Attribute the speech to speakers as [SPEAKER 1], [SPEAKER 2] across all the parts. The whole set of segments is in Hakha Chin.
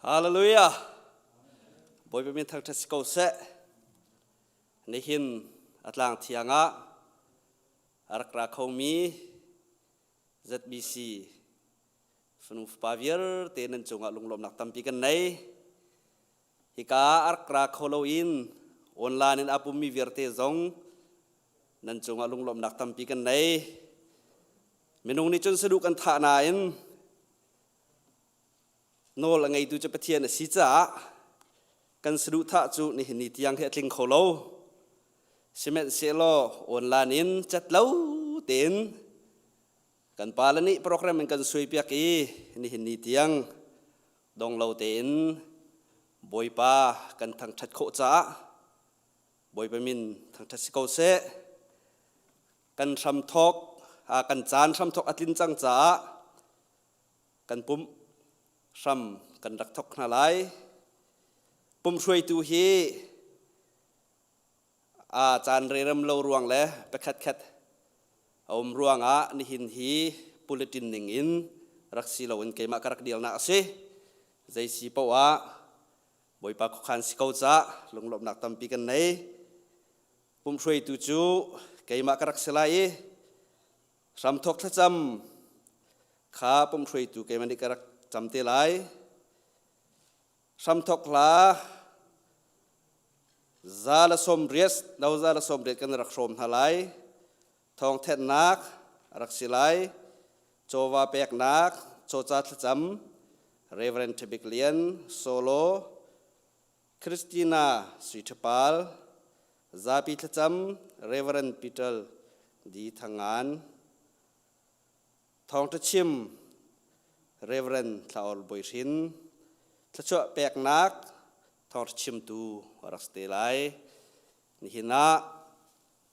[SPEAKER 1] Hallelujah. Bawipa min thangṭhat si ko seh. Nihin a tlang thiang ah a rak ra khomi ZBC fanu fapa vialte nan cungah lunglawmnak tampi kan nei. Hika a rak ra kho loin online in aa pummi vialte zong nan cungah lunglawmhnak tampi kan nei. Minung nih cun saduh kan thah nain nawl a ngeitu cu Pathian a si caah kan saduhthah cu nihin ni tiang hi a tling kho lo. Sihmanhsehlaw online in cat lo tein kan pale nih program in kan suaipiak i nihin ni tiang dong lo tein Bawipa kan thangṭhat khawh caah Bawipa min thangṭhat si ko seh. Kan hramthawk kan caan hramthawk a tlin cang caah kan pumh hram kan rak thawk hna lai. Pumh hruaitu hi a caan rerem lo ruang le pakhatkhat a um ruangah nihin hi bulletin ning in rak si loin keimah ka rak dealnak a si. Zei si paoh ah Bawipa khuakhan si ko cah lunglawmhnak tampi kan nei. Pumh hruaitu cu keimah ka rak si lai i hramthawk thlacam kha pumh hruaitu keimah nih ka rak cam te lai. Hramthawk hla za le 80 no za le 80 kan rak hrawm hna lai. Thawngthenhnak a rak si lai. Chawva peknak, chawca thlacam, Reverend Ṭhabik Lian, solo, Christina Sui Ṭhapal, zapi thlacam Reverend Peter D. Thangan, thawngṭha chim Reverend Thlaor Bawihrin, thluachuah peknak thawngṭha chimtu a rak si te lai. Nihin ah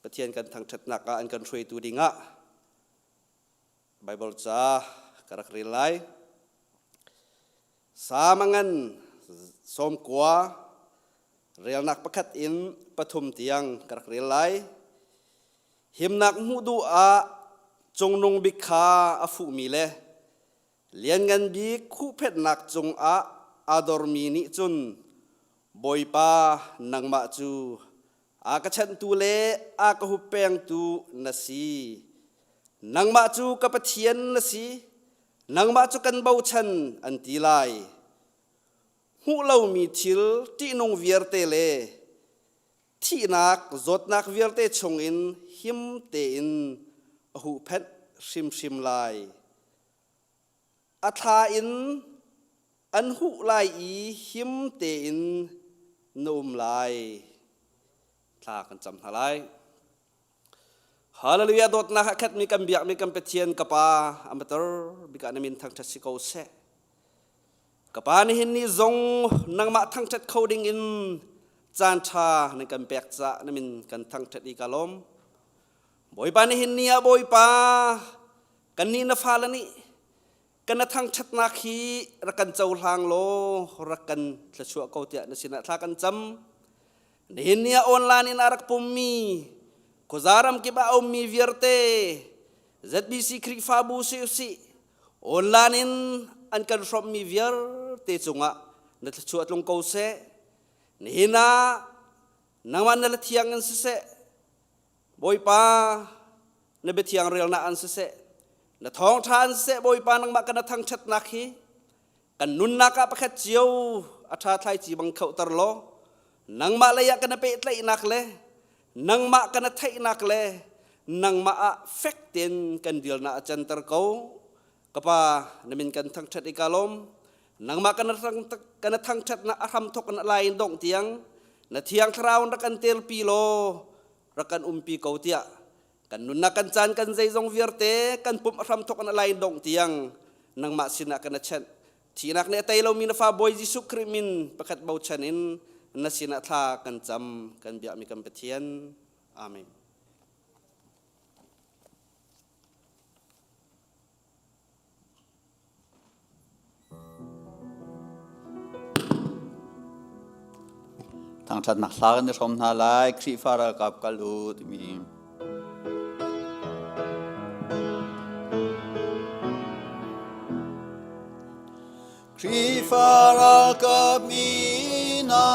[SPEAKER 1] Pathian kan thangṭhatnak ah an kan hruaitu dingah Bible ca ka rak rel lai. Salm a ngan 90 relnak pakhat in pathum tiang ka rak rel lai. Himnak hmuh duh ah cungnung bik kha a fuhmi le lianngan bik huhphenhnak cungah aa dormi nih cun Bawipa nangmah cu a ka chanhtu le a ka huppengtu na si. Nangmah cu ka Pathian na si. Nangmah cu kan bochan an ti lai. Hmuh lomi thil ṭihnung vialte le thihnak zawtnak vialte chungin him tein a huhphenh hrimhrim lai. A thla in an huh lai i him tein na um lai. Thla kan cam hna lai. Hallelujah dawtnak a khatmi kan biakmi kan Pathian ka Pa amator bikah na min thangṭhat si ko seh. Ka Pa nihin ni zong nangmah thangṭhat kho ding in caan ṭha nan kan pek cah na min kan thangṭhat i ka lawm. Bawipa nihin ni ah Bawipa kannih na fale nih kan na thangṭhatnak hi rak kan cohlang law rak kan thluachuah ko tiah na sinah thla kan cam. Nihin ni ah online in a rak pummi khuaza ramkip ah a ummi vialte ZBC Khrihfabu si usih online in an kan hrawmhmi vialte cungah na thluachuah tlung ko seh. Nihin ah nangmah na la thiang in siseh Bawipa na biathiang relnak an siseh na thawngṭha an siseh Bawipa nangmah kana thangṭhatnak hi kan nunnak ah pakhat cio a ṭha thlaici bang khohter law nangmah lei ah kana pehtlaihnak le nangmah kana theihnak le nangmah ah fek tein kan dilnak a canter ko kapa na min kan thangṭhat i ka lawm nangmah kana thangṭhatnak a hramthok na lai in dongh tiang na thiang thlarau in rak kan telpi law rak kan umpi ko tiah kan nunnak kan caan kan zeizong vialte kan pumh a hramthok in a lai dongh tiang nangmah sinah kan a chenh thihnak nih a tei lomi na fa Bawi Jesuh Khrih min pakhat bochan in na sinah thla kan cam kan biakmi kan Pathian amen
[SPEAKER 2] Thangṭhatnak hla kan i hrawm hna lai. Khrihfa ralkap kal u timi. Khrihfa ralkap mi hna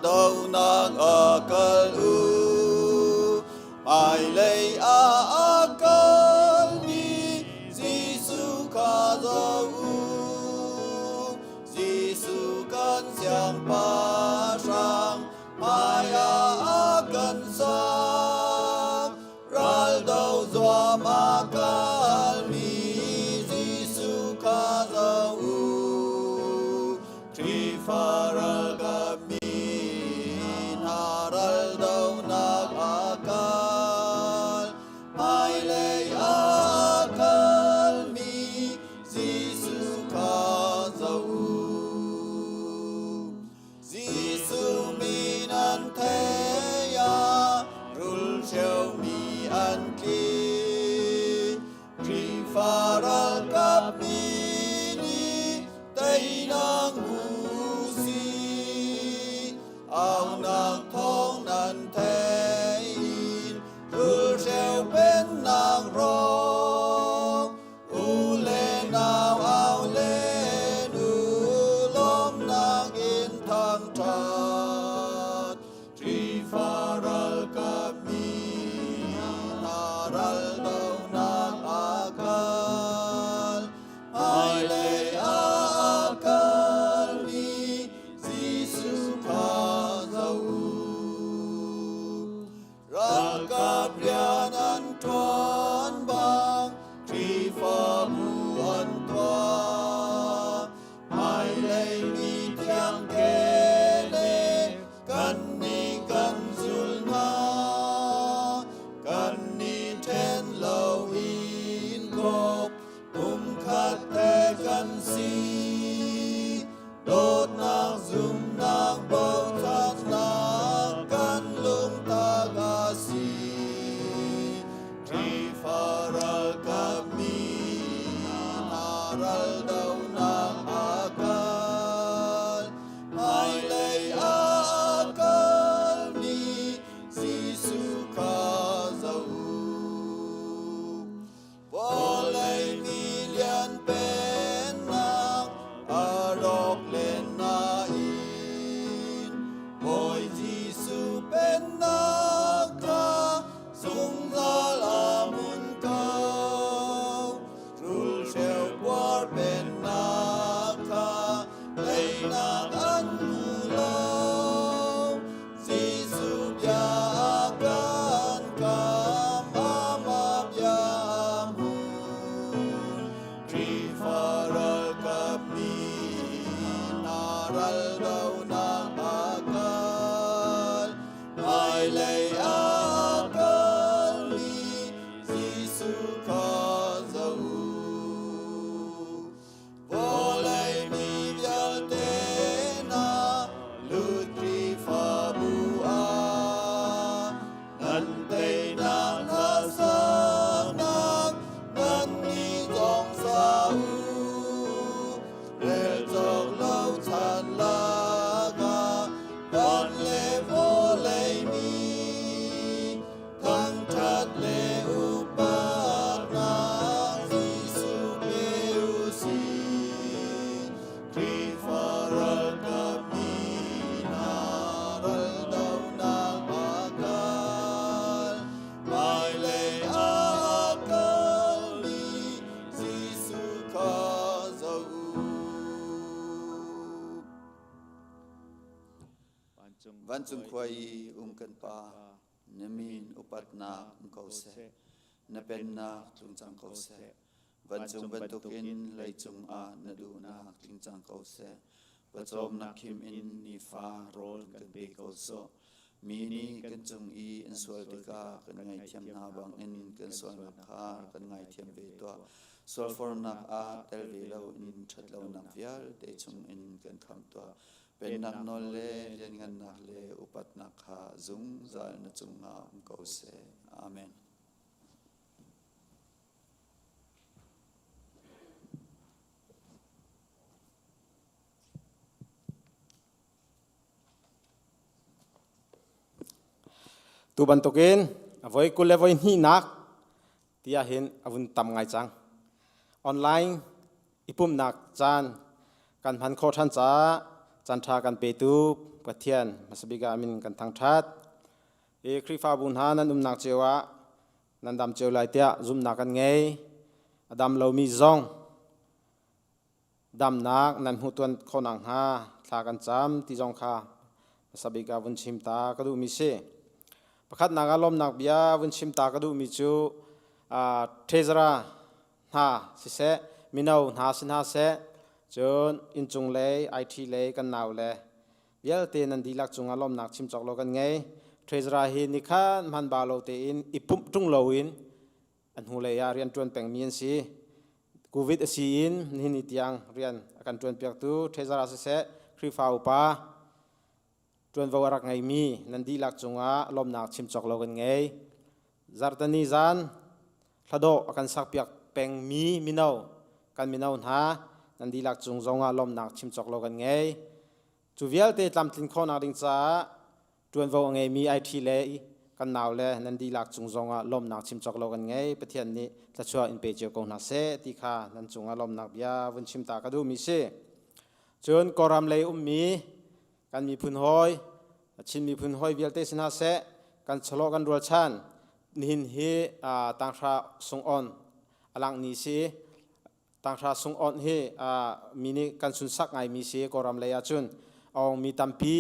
[SPEAKER 2] donak ah kal u. Hmailei ah a kalmi Jesuh kha zoh u. Jesuh kan siangpahrang hmaiah a kan sang. Raldo zuam a kalmi Jesuh kha zoh u. Khrihfa ralkap mi hna raldonak a kal. Hmailei a kalmi Jesuh kha zoh u. Jesuh min an thei ah rulhreu mi an tli. Khrihfa ralkap mi nih teinak hmu si. Aunak thawng nan thei in rulhreu pennak rawk. U le nau au len u lawmnak in thangṭhat. Khrihfa ralkap mi hna raldohnak a kal. Hmailei ah a kalmi Jesuh kha zoh u. Ralkap rian an ṭuan bang Khrihfabu an tuah. Hmailei mi thiang ke le kannih kan zul hna. Kannih ṭhen loin kawp pumkhat te kan si. Dawtnak zumnak bochannak kan lungtak a si. Khrihfa ralkap mi hna raldohnak a kal. Hmailei ah a kalmi Jesuh kha zoh u. Vawlei mi lian pennak a rawk len nain Bawi Jesuh pennak kha zungzal a hmun ko. Rulhreu puar pennak kha teinak an hmu lo. Jesuh bia a kan kam, amah bia a hmun. Khrihfa ralkap nih hna raldohnak a kal. Hmailei ah a kalmi Jesuh kha zoh u. Vawlei mi vialte hna lut Khrihfabu ah nan teinak hna saknak nannih zong sa u. Rel cawk lo chan lakah van le vawlei mi Thangṭhat le upatnak Jesuh pe u sih. Khrihfa ralkap mi hna raldohnak a kal. Hmailei ah a kalmi Jesuh kha zoh u. Vancung khua i um kan Pa, Na min upatnak um ko seh. Na pennak tlung cang ko seh. Vancung bantukin leicung ah na duhnak tling cang ko seh. Pawcawmnak khim in nifa rawl kan pe ko sawh. Mi nih kan cung i an sual tikah kan ngaithiam hna bangin kan sualnak kha kan ngaithiam ve tuah. Sualfornak ah tel ve loin ṭhatlonak vialte chungin kan khamh tuah. Pennak nawl le lianngannak le upatnak kha zungzal na cungah um ko seh. Amen.
[SPEAKER 3] Tu bantukin voi 20 le voi hnihnak tiah hin a vun tam ngai cang. Online i pumhnak caan Kan hman khawh ṭhan caah caanṭha kan petu Pathian hmasabik ah min kan thangṭhat. Hi Khrihfabu hna nan umnak cio ah nan dam cio lai tiah zumhnak kan ngei. A dam lomi zong damnak nan hmuh tuan khawh nakhnga thla kan cam ti zong kha hmasabik ah vun chim ta ka duhmi si. Pakhatnak ah lawmnak bia vun chim ta ka duhmi cu treasurer hna siseh, mino hna si hna seh, cun inncung lei, IT lei kan nau le vialte nan dihlak cungah lawmnak chim cawk lo kan ngei. Treasurer hi nikhat hman ba lo tein i pumh ṭung loin a hnulei ah rian ṭuan pengmi an si. Covid a si in nihin ni tiang rian a kan ṭuanpiaktu treasurer siseh, Khrihfa upa ṭuanvo a rak ngeimi nan dihlak cungah lawmnak chim cawk lo kan ngei. Zarhteni zan hladawh a kan sakpiak pengmi mino kan mino hna nan dihlak cung zongah lawmnak chim cawk lo kan ngei. Cu vialte tlamtlin khawhnak ding caah ṭuanvo a ngeimi IT le kan nau le nan dihlak cung zongah lawmnak chim cawk lo kan ngei. Pathian nih thluachuah in pe cio ko hna seh ti kha nan cungah lawmnak bia vun chim ta ka duhmi si. Cun Kawlram lei ummi kan miphun hawi Chin miphun hawi vialte si hna seh kan chawlawh kan rualchan nihin hi tanghra sung on alang ni si tanghra sung on hi mi nih kan sunsak ngai mi si Kawlram lei ahcun awng mi tampi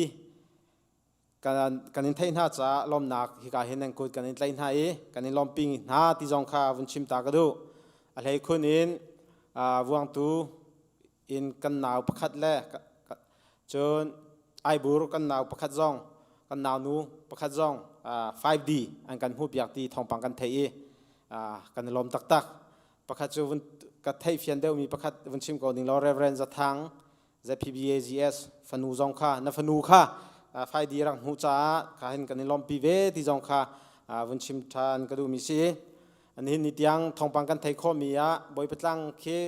[SPEAKER 3] kan in theih hna caah lawmnak hika hin nan kut kan in tlaih hna i kan in lawmpi hna ti zong kha vun chim ta ka duh. A hlei khun in vuangtu in kan nau pakhat le cun Aibur kan nau pakhat zong kan nau nu pakhat zong 5D an kan hmuh piak ti thawngpang kan theih i kan i lawm taktak. Pakhat cu vun ka theih fian deuhmi pakhat vun chim ko ning law Reverend Zathang ZPBAGS fanu zong kha na fanu kha 5D rak hmuh caah kha hin kan i lawmpi ve ti zong kha vun chim ṭhan ka duhmi si. Nihin ni tiang thawngpang kan thei khawhmi ah Bawipa tlang khi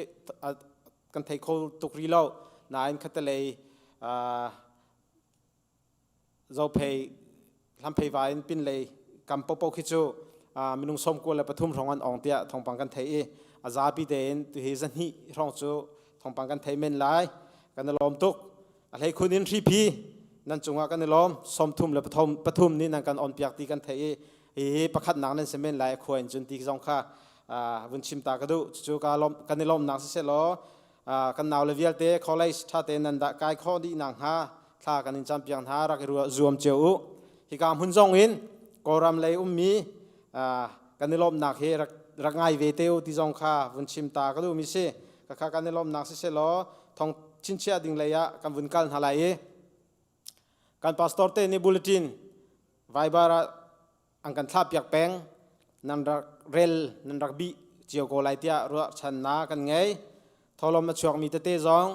[SPEAKER 3] kan thei kho tuk rih lo nain khatalei Zophei hlamphei va in pinlei kam popo khi cu minung 93 hrawng an ong tiah thawngpang kan thei i a zapi tein tuhi zahnih hrawng cu thawngpang kan thei men lai. Kan i lawm tuk. A hlei khun in hripi nan cungah kan i lawm. 33 nih nan kan on piak ti kan thei i hihi pakhatnak nan si men lai a khua in cun ti zong kha vun chim ta ka duh. Cucu ka lawm kan i lawmnak siseh law kan nau le vialte college ṭha tein nan dah kai khawh dih nakhnga thla kan in campiak hna. Rak i zuam cio u. Hika hmun zong in Kawlram lei ummi kan i lawmhnak hi rak ngai ve te u ti zong kha vun chim ta ka duhmi si. Khakha kan i lawmhnak siseh law thong chinchiah ding lei ah kan vun kal hna lai i kan pastor te nih bulletin Viber ah an kan thlah piak peng. Nan rak rel nan rak bih cio ko lai tiah ruahchannak kan ngei. Tholom a chuakmi tete zong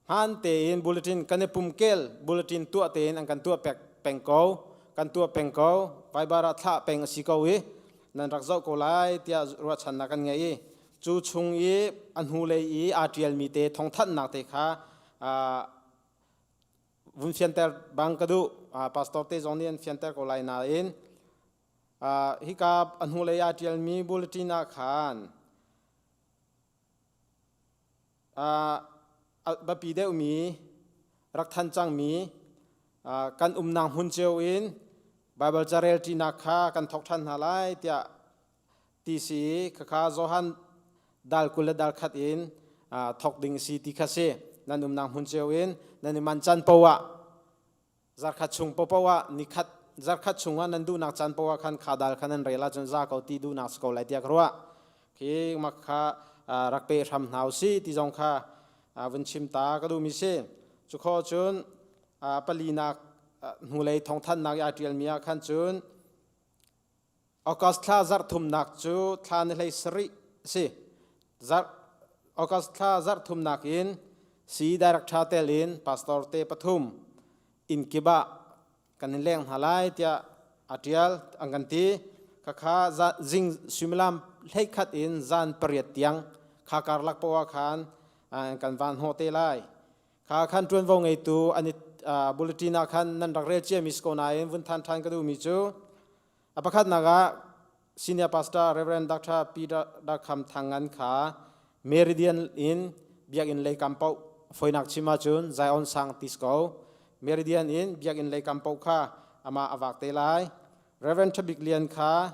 [SPEAKER 3] hmaan tein bulletin kan i pumkel bulletin tuah tein an kan tuah pek peng ko kan tuah peng ko. Viber ah thlah peng a si ko i nan rak zoh ko lai tiah ruahchannak kan ngei i cu chung i a hnulei i aa ṭialmi te thawngthanhnak te kha vun fianter bang ka duh. Pastor te zong nih an fianter ko lai nain hika a hnulei aa ṭialmi bulletin ah khan biapi deuhmi rak than cangmi kan umnak hmun cio in Baibal carel ṭinak kha kan thawk ṭhan hna lai tiah ti si. Khakha Johan dal 20 le dal 1 in thawk ding si ti kha si. Nan umnak hmun cio in nan i man caan poah zarkhat chung popoh ah nikhat zarkhat chungah nan duhnak caan poah khan kha dal kha nan rel ahcun za ko ti duhnak si ko lai tiah ka ruah. Khi mak kha rak pe hram hna usih ti zong kha vun chim ta ka duhmi si. Cu kho cun palinak hnulei thawngthanhnak i aa ṭialmi ah khan cun August thla zarh thumnak cu thla ni 17 si. Zarh August thla zarh thumnak in si director tel in pastor te pathum inn kip ah kan in leng hna lai tiah a ṭial an kan ti. Khakha zing suimilam 11 in zan 8 tiang kha karlak poah khan kan van hnawh te lai. Kha khan ṭuanvo ngeitu an i bulletin ah khan nan rak rel ciami si ko nain vun than ṭhan ka duhmi cu a pakhatnak ah Senior Pastor Reverend Dr. Peter Darkham Thangan kha Meridian in biakinn lei kam paoh Foinak chim ahcun Zion sang tis ko. Meridian in biakinn lei kam paoh kha amah a vak te lai. Reverend Thabik Lian kha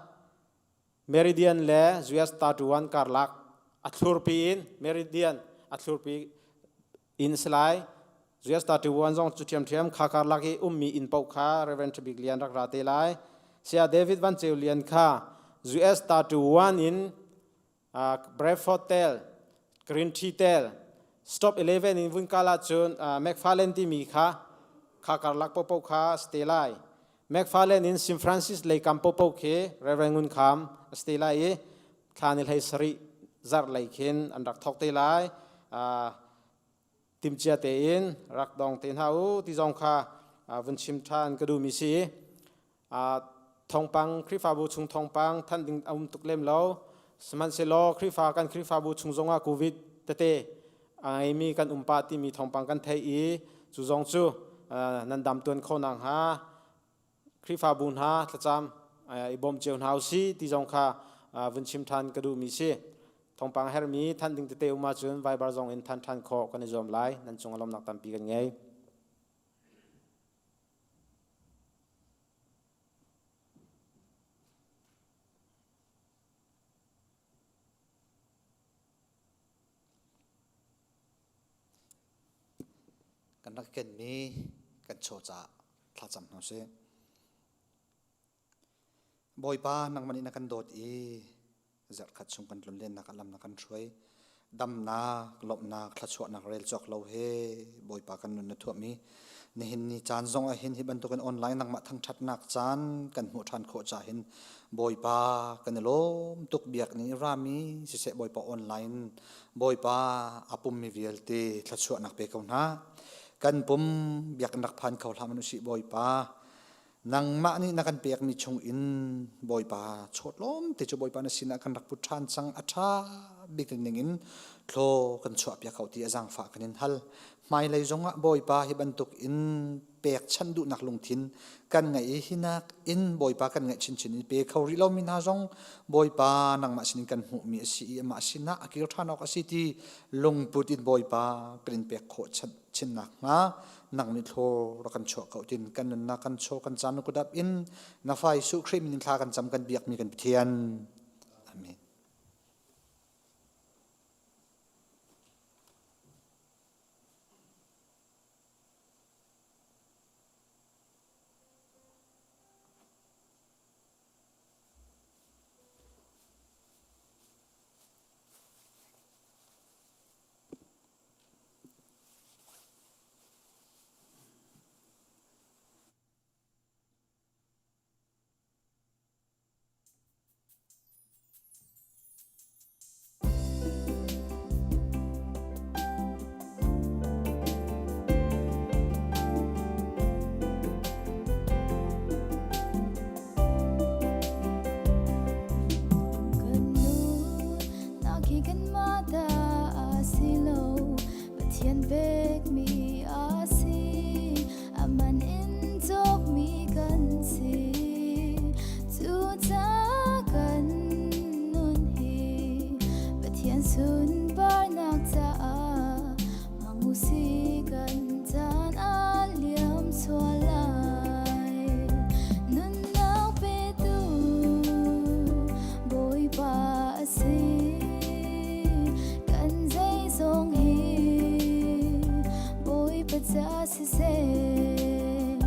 [SPEAKER 3] Meridian le US 31 karlak a thlurpi in Meridian a thlurpi in si lai. US 31 zong cu ṭhiamṭhiam kha karlak i ummi inn paoh kha Reverend Thabik Lian rak ra te lai. Saya David Van Ceu Lian kha US 31 in Bradford tel, Green Tea tel, Stop 11 in vun kal ahcun McFarlane timi kha kha karlak popo kha a si te lai. McFarlane in St. Francis lei kam popo khi Reverend Ngun Kham a si te lai i thla ni hlei sarih zarh lei khin an rak thawk te lai. Timcia tein rak dong te hna u ti zong kha vun chim ṭhan ka duhmi si. Thawngpang Khrihfabu chung thawngpang than ding a um tuk lem lo. Sihmanhsehlaw Khrihfa kan Khrihfabu chung zongah COVID tete a ngeimi kan um pah timi thawngpang kan theih i cu zong cu nan dam tuan kho nakhnga Khrihfabu hna thlacam i bawm cio hna usih ti zong kha vun chim ṭhan ka duhmi si. Thawngpang herhmi than ding tete um ahcun Viber zong in than ṭhan khawh kan i zuam lai. Nan cung a lawmnak tampi kan ngei.
[SPEAKER 4] Kan rak kenmi kan chaw caah thlacam hna usih. Bawipa nangmah nih na kan dawt i zarhkhat chung kan tlunlennak ah lam na kan hruai. Damnak, lawmhnak, thluachuahnak rel cawk lo he Bawipa kan nun na thuahmi nihin ni caan zong ah hin hi bantukin online nangmah thangṭhatnak caan kan hmuh ṭhan khawh ca hin Bawipa kan i lawm tuk biak ni rami siseh Bawipa online Bawipa a pummi vialte thluachuahnak pe ko hna. Kan pum biakinn rak phan kho hlah man usih Bawipa. Nangmah nih na kan pekmi chung in Bawipa chawtlawm te cu Bawipa na sinah kan rak put ṭhan cang a ṭha bik ning in thlaw kan chuahpiak ko ti a zaangfah kan in hal. Hmailei zongah Bawipa hi bantuk in pekchanh duhnak lungthin kan ngeih i hinak in Bawipa kan ngeih chinchin in pe kho rih lomi hna zong Bawipa nangmah sinin kan hmuhmi a si i amah sinah a kir ṭhan awk a si ti lungput in Bawipa kan in pek khawh chin nakhnga nang nih thlaw rak kan chuah ko tin kan nunnak kan chaw kan caan kutap in na fa Jesuh Khrih min in thla kan cam kan biakmi kan Pathian. Amen.
[SPEAKER 5] Kan nu nak hi kanmah ta a si lo Pathian pekmi a si a man in cawkmi kan si cucaah kan nun hi Pathian sunparnak caah hmang usih kan caan a liam sual lai nunnak petu Bawipa a si kan zeizong hi Bawipa ca siseh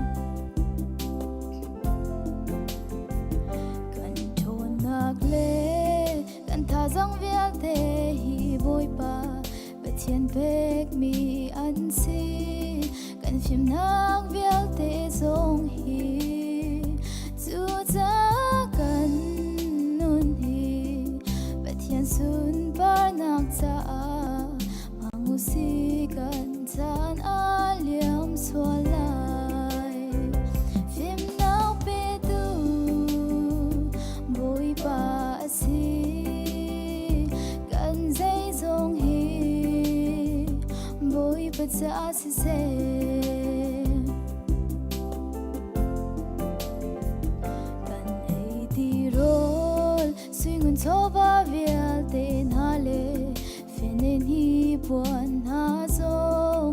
[SPEAKER 5] kan ṭhawnnak le kan thazaang vialte hi Bawipa Pathian pekmi an si kan fimnak vialte zong hi cucaah kan nun hi Pathian sunparnak caah hmang usih kan caan a liam sual lai fimnak petu Bawipa a si kan zeizong hi Bawipa ca siseh kan ei ti rawl suingun chawva vialte hna le fenen hi puan hna zong.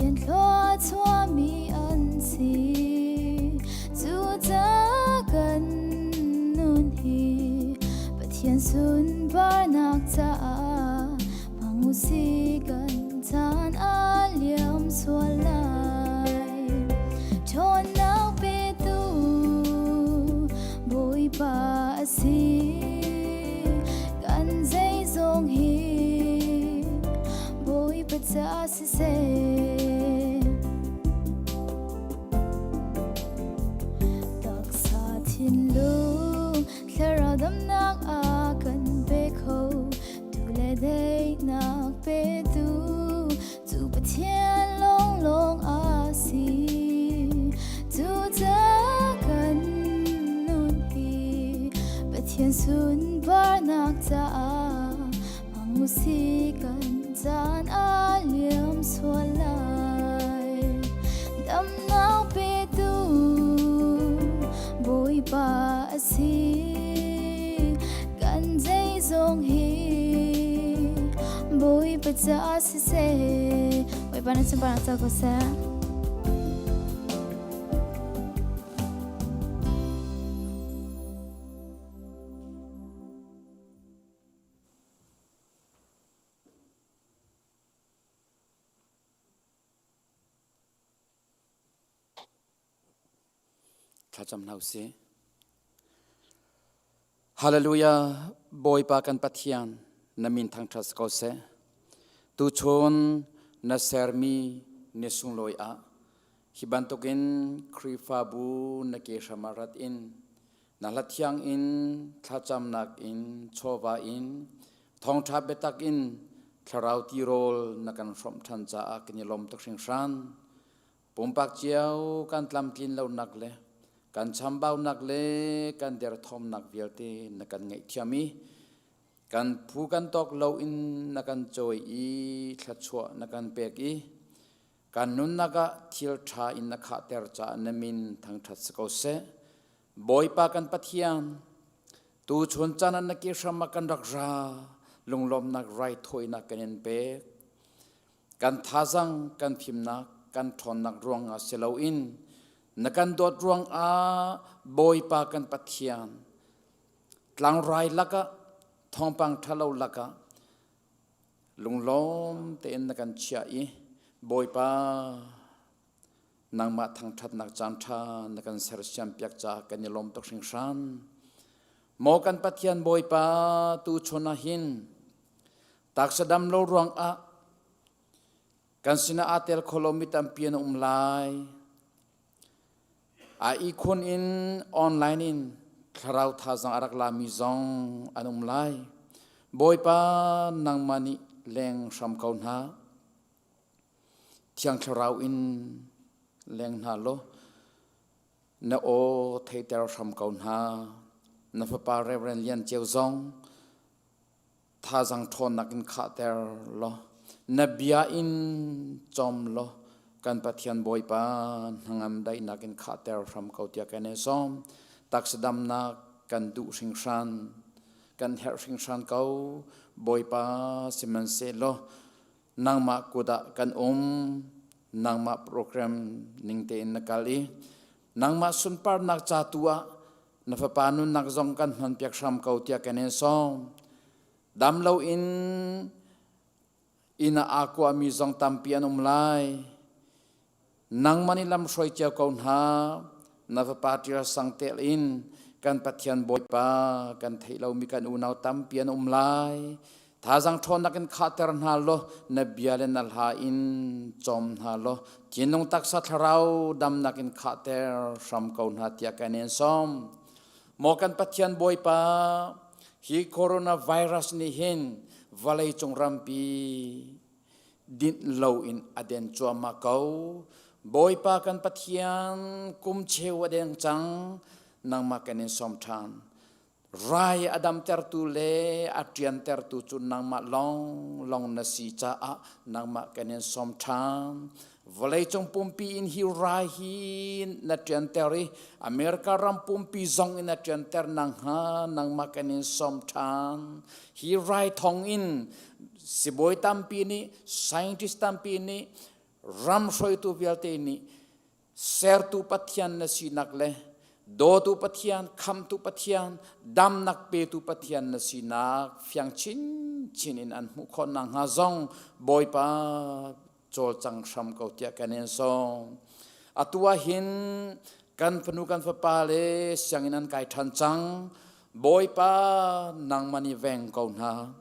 [SPEAKER 5] Pathian thluachuahmi an si. Cucaah kan nun hi Pathian sunparnak caah hmang usih kan caan a liam sual lai. Ṭhawnnak petu Bawipa a si. Kan zeizong hi Bawipa ca siseh. Taksa thinlung thlarau damnak a kan pe kho tu le daihnak petu cu Pathian lawnglawng a si. Cucaah kan nun hi Pathian sunparnak caah hmang usih kan caan a liam sual lai. Damnak petu Bawipa a si. Kan zeizong hi Bawipa ca siseh. Bawipa na sunparnak co ko seh.
[SPEAKER 6] Thlacam hna usih. Hallelujah, Bawipa kan Pathian, na min thangṭhat ko seh. Tuchun na sermi ni sunglawi ah hi bantukin Khrihfabu na ke hram ah rat in na hla thiang in thlacamnak in chawva in thawngṭha biatak in thlarau tirawl na kan hrawmh ṭhan caah kan i lawm tuk hringhran. Pumpak cio kan tlamtlin lonak le kan chambaunak le kan derthawmnak vialte na kan ngaihthiam i kan phu kan tawk loin na kan cawi i thluachuah na kan pek i kan nunnak ah thil ṭha in na khahter caah na min thangṭhat si ko seh. Bawipa kan Pathian, tu chun caan ah na ke hram ah kan rak ra, lunglawmnak raithawinak kan in pek. Kan thazang, kan fimnak, kan ṭhawnnak ruangah si loin na kan dawt ruangah Bawipa kan Pathian, tlangrai lakah, thawngpang ṭhalo lakah lunglawm tein na kan chiah i Bawipa nangmah thangṭhatnak caan ṭha na kan sersiam piak caah kan i lawm tuk hringhran. Maw kan Pathian Bawipa tu chun ah hin taksa dam lo ruangah kan sinah aa tel kho lomi tampi an um lai. A ihkhun in online in thlarau thazang a rak lami zong an um lai. Bawipa nangmah nih leng hram ko hna. Thiang Thlarau in leng hna law na aw theiter hram ko hna. Na fapa Reverend Lian Ceu zong thazang ṭhawnnak in khahter law na bia in cawm law kan Pathian Bawipa hnangam daihnak in khahter hram ko tiah kan in sawm. Taksa damnak kan duh hringhran, kan herh hringhran ko. Bawipa sihmanhsehlaw nangmah kut ah kan um, nangmah program ning tein na kal i nangmah sunparnak ca tu ah na fapa nunnak zong kan hmanpiak hram ko tiah kan in sawm. Dam loin inn ah aa kuahmi zong tampi an um lai. Nangmah nih lam hruai cio ko hna, na fapa ṭial sang tel in kan Pathian Bawipa kan theih lomi kan unau tampi an um lai. Thazang ṭhawnnak in khahter hna law na bia le na hla in cawm hna law thinlung taksa thlarau damnak in khahter hram ko hna tiah kan in sawm. Maw kan Pathian Bawipa, hi coronavirus nih hin vawleicung rampi dinh loin a den cuahmah ko. Bawipa kan Pathian kum cheu a deng cang, nangmah kan in sawm ṭhan. Rai a damtertu le a ṭiantertu cu nangmah lawnglawng na si caah nangmah kan in sawm ṭhan. Vawleicung pumpi in hi rai hi na ṭianter i America ram pumpi zong in na ṭianter nakhnga nangmah kan in sawm ṭhan. Hi rai thawng in sibawi tampi nih, scientist tampi nih. Ram hruaitu vialte nih sertu Pathian na sinak le dawtu Pathian, khamtu Pathian, damnak petu Pathian na sinak fiang chinchin in an hmuh khawh nakhnga zong Bawipa cawlcang hram ko tiah kan in sawm. Atu ah hin kan fanu kan fapa le sianginn an kai ṭhan cang. Bawipa nangmah nih veng ko hna.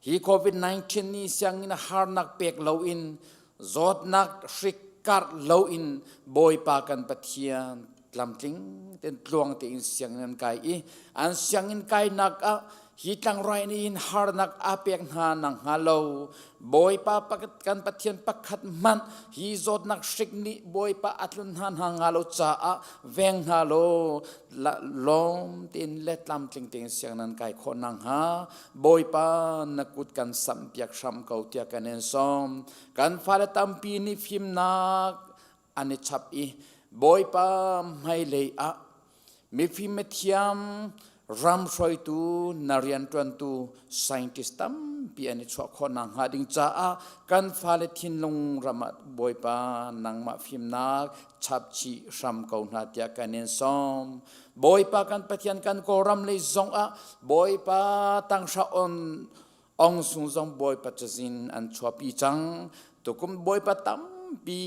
[SPEAKER 6] Hi COVID-19 nih sianginn harnak pek loin zawtnak hrik karh loin Bawipa kan Pathian tlamtling ten tluang tein sianginn an kai i an sianginn kainak ah hi tlangrai nih hin harnak a pek hna nang hnga lo Bawipa kan Pathian pakhat hmanh hi zawtnak hrik nih Bawipa a tlun hna hna hnga lo caah veng hna law lawm tein le tlamtling tein siang nan kai khawh nakhnga Bawipa na kut kan samh piak hram ko tiah kan in sawm. Kan fale tampi nih fimnak an i chap i Bawipa hmailei ah mifim mithiam ram hruaitu na rianṭuantu scientist tampi an i chuah khawh nakhnga ding caah kan fale thinlung ram ah Bawipa nangmah fimnak chapchih hram ko hna tiah kan in sawm. Bawipa kan Pathian kan Kawlram lei zong ah Bawipa tanghra on ong sung zong Bawipa cazin an chuahpi cang. Tukum Bawipa tampi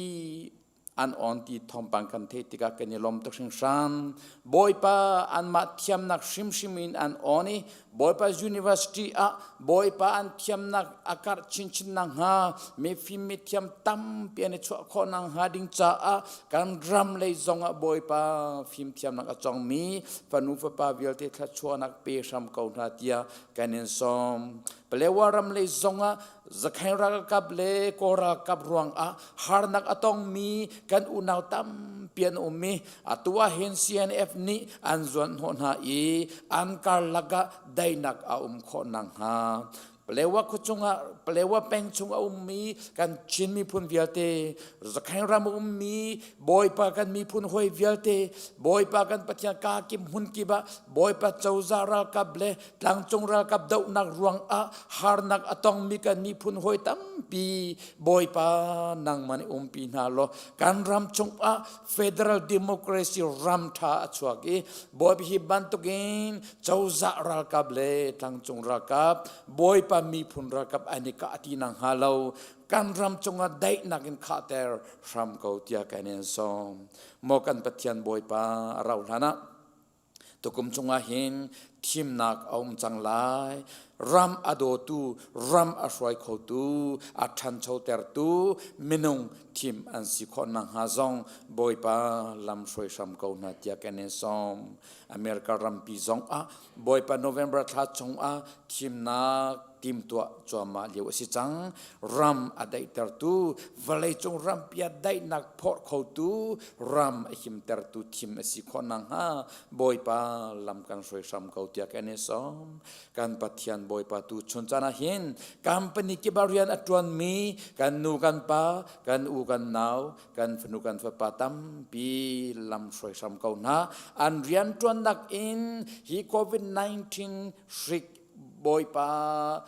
[SPEAKER 6] an on ti thawngpang kan theih tikah kan i lawm tuk hringhran. Bawipa anmah thiamnak hrimhrim in an on i Bawipa University ah Bawipa an thiamnak a karh chinchin nakhnga mifim mithiam tampi an i chuah khawh nakhnga ding caah kan ram lei zongah Bawipa fimthiamnak a cawngmi fanu fapa vialte thluachuahnak pe hram ko hna tiah kan in sawm. Palewa ram lei zongah Zakhain ralkap le Kawl ralkap ruangah harnak a tongmi kan unau tampi an um i atu ah hin CNF nih an zuanhnawh hna i an karlak ah daihnak a um khawh nakhnga Palewa khuachung ah Palewa peng chung a ummi kan Chin miphun vialte Zakhain ram a ummi Bawipa kan miphun hawi vialte Bawipa kan Pathian ka kim hmun kip ah Bawipa cozah ralkap le tlangcung ralkap dohnak ruangah harnak a tongmi kan miphun hawi tampi Bawipa nangmah nih umpi hna law kan ram chungah federal democracy ram ṭha a chuak i Bawipa hi bantukin cozah ralkap le tlangcung ralkap Bawipa miphun ralkap an i kah ti nakhnga lo kan ram cungah daihnak in khahter hram ko tiah kan in sawm. Maw kan Pathian Bawipa a rauh hlan ah Tukum chungah hin thimnak a um cang lai. Ram a dawtu, ram a hruai khotu, a ṭhanchotertu minung thim an si khawh nakhnga zong Bawipa lam hruai hram ko hna tiah kan in sawm. America rampi zong ah Bawipa November thla chungah thimnak timtuah cuahmah lio a si cang. Ram a daihtertu, vawleicung rampi ah daihnak phorh khotu, ram a himtertu thim a si khawh nakhnga Bawipa lam kan hruai hram ko tiah kan i sawm. Kan Pathian Bawipa tu chun caan ah hin company kip ah rian a ṭuanmi kan nu kan pa, kan u kan nau, kan fanu kan fapa tampi lam hruai hram ko hna. An rian ṭuannak in hi COVID-19 hrik Bawipa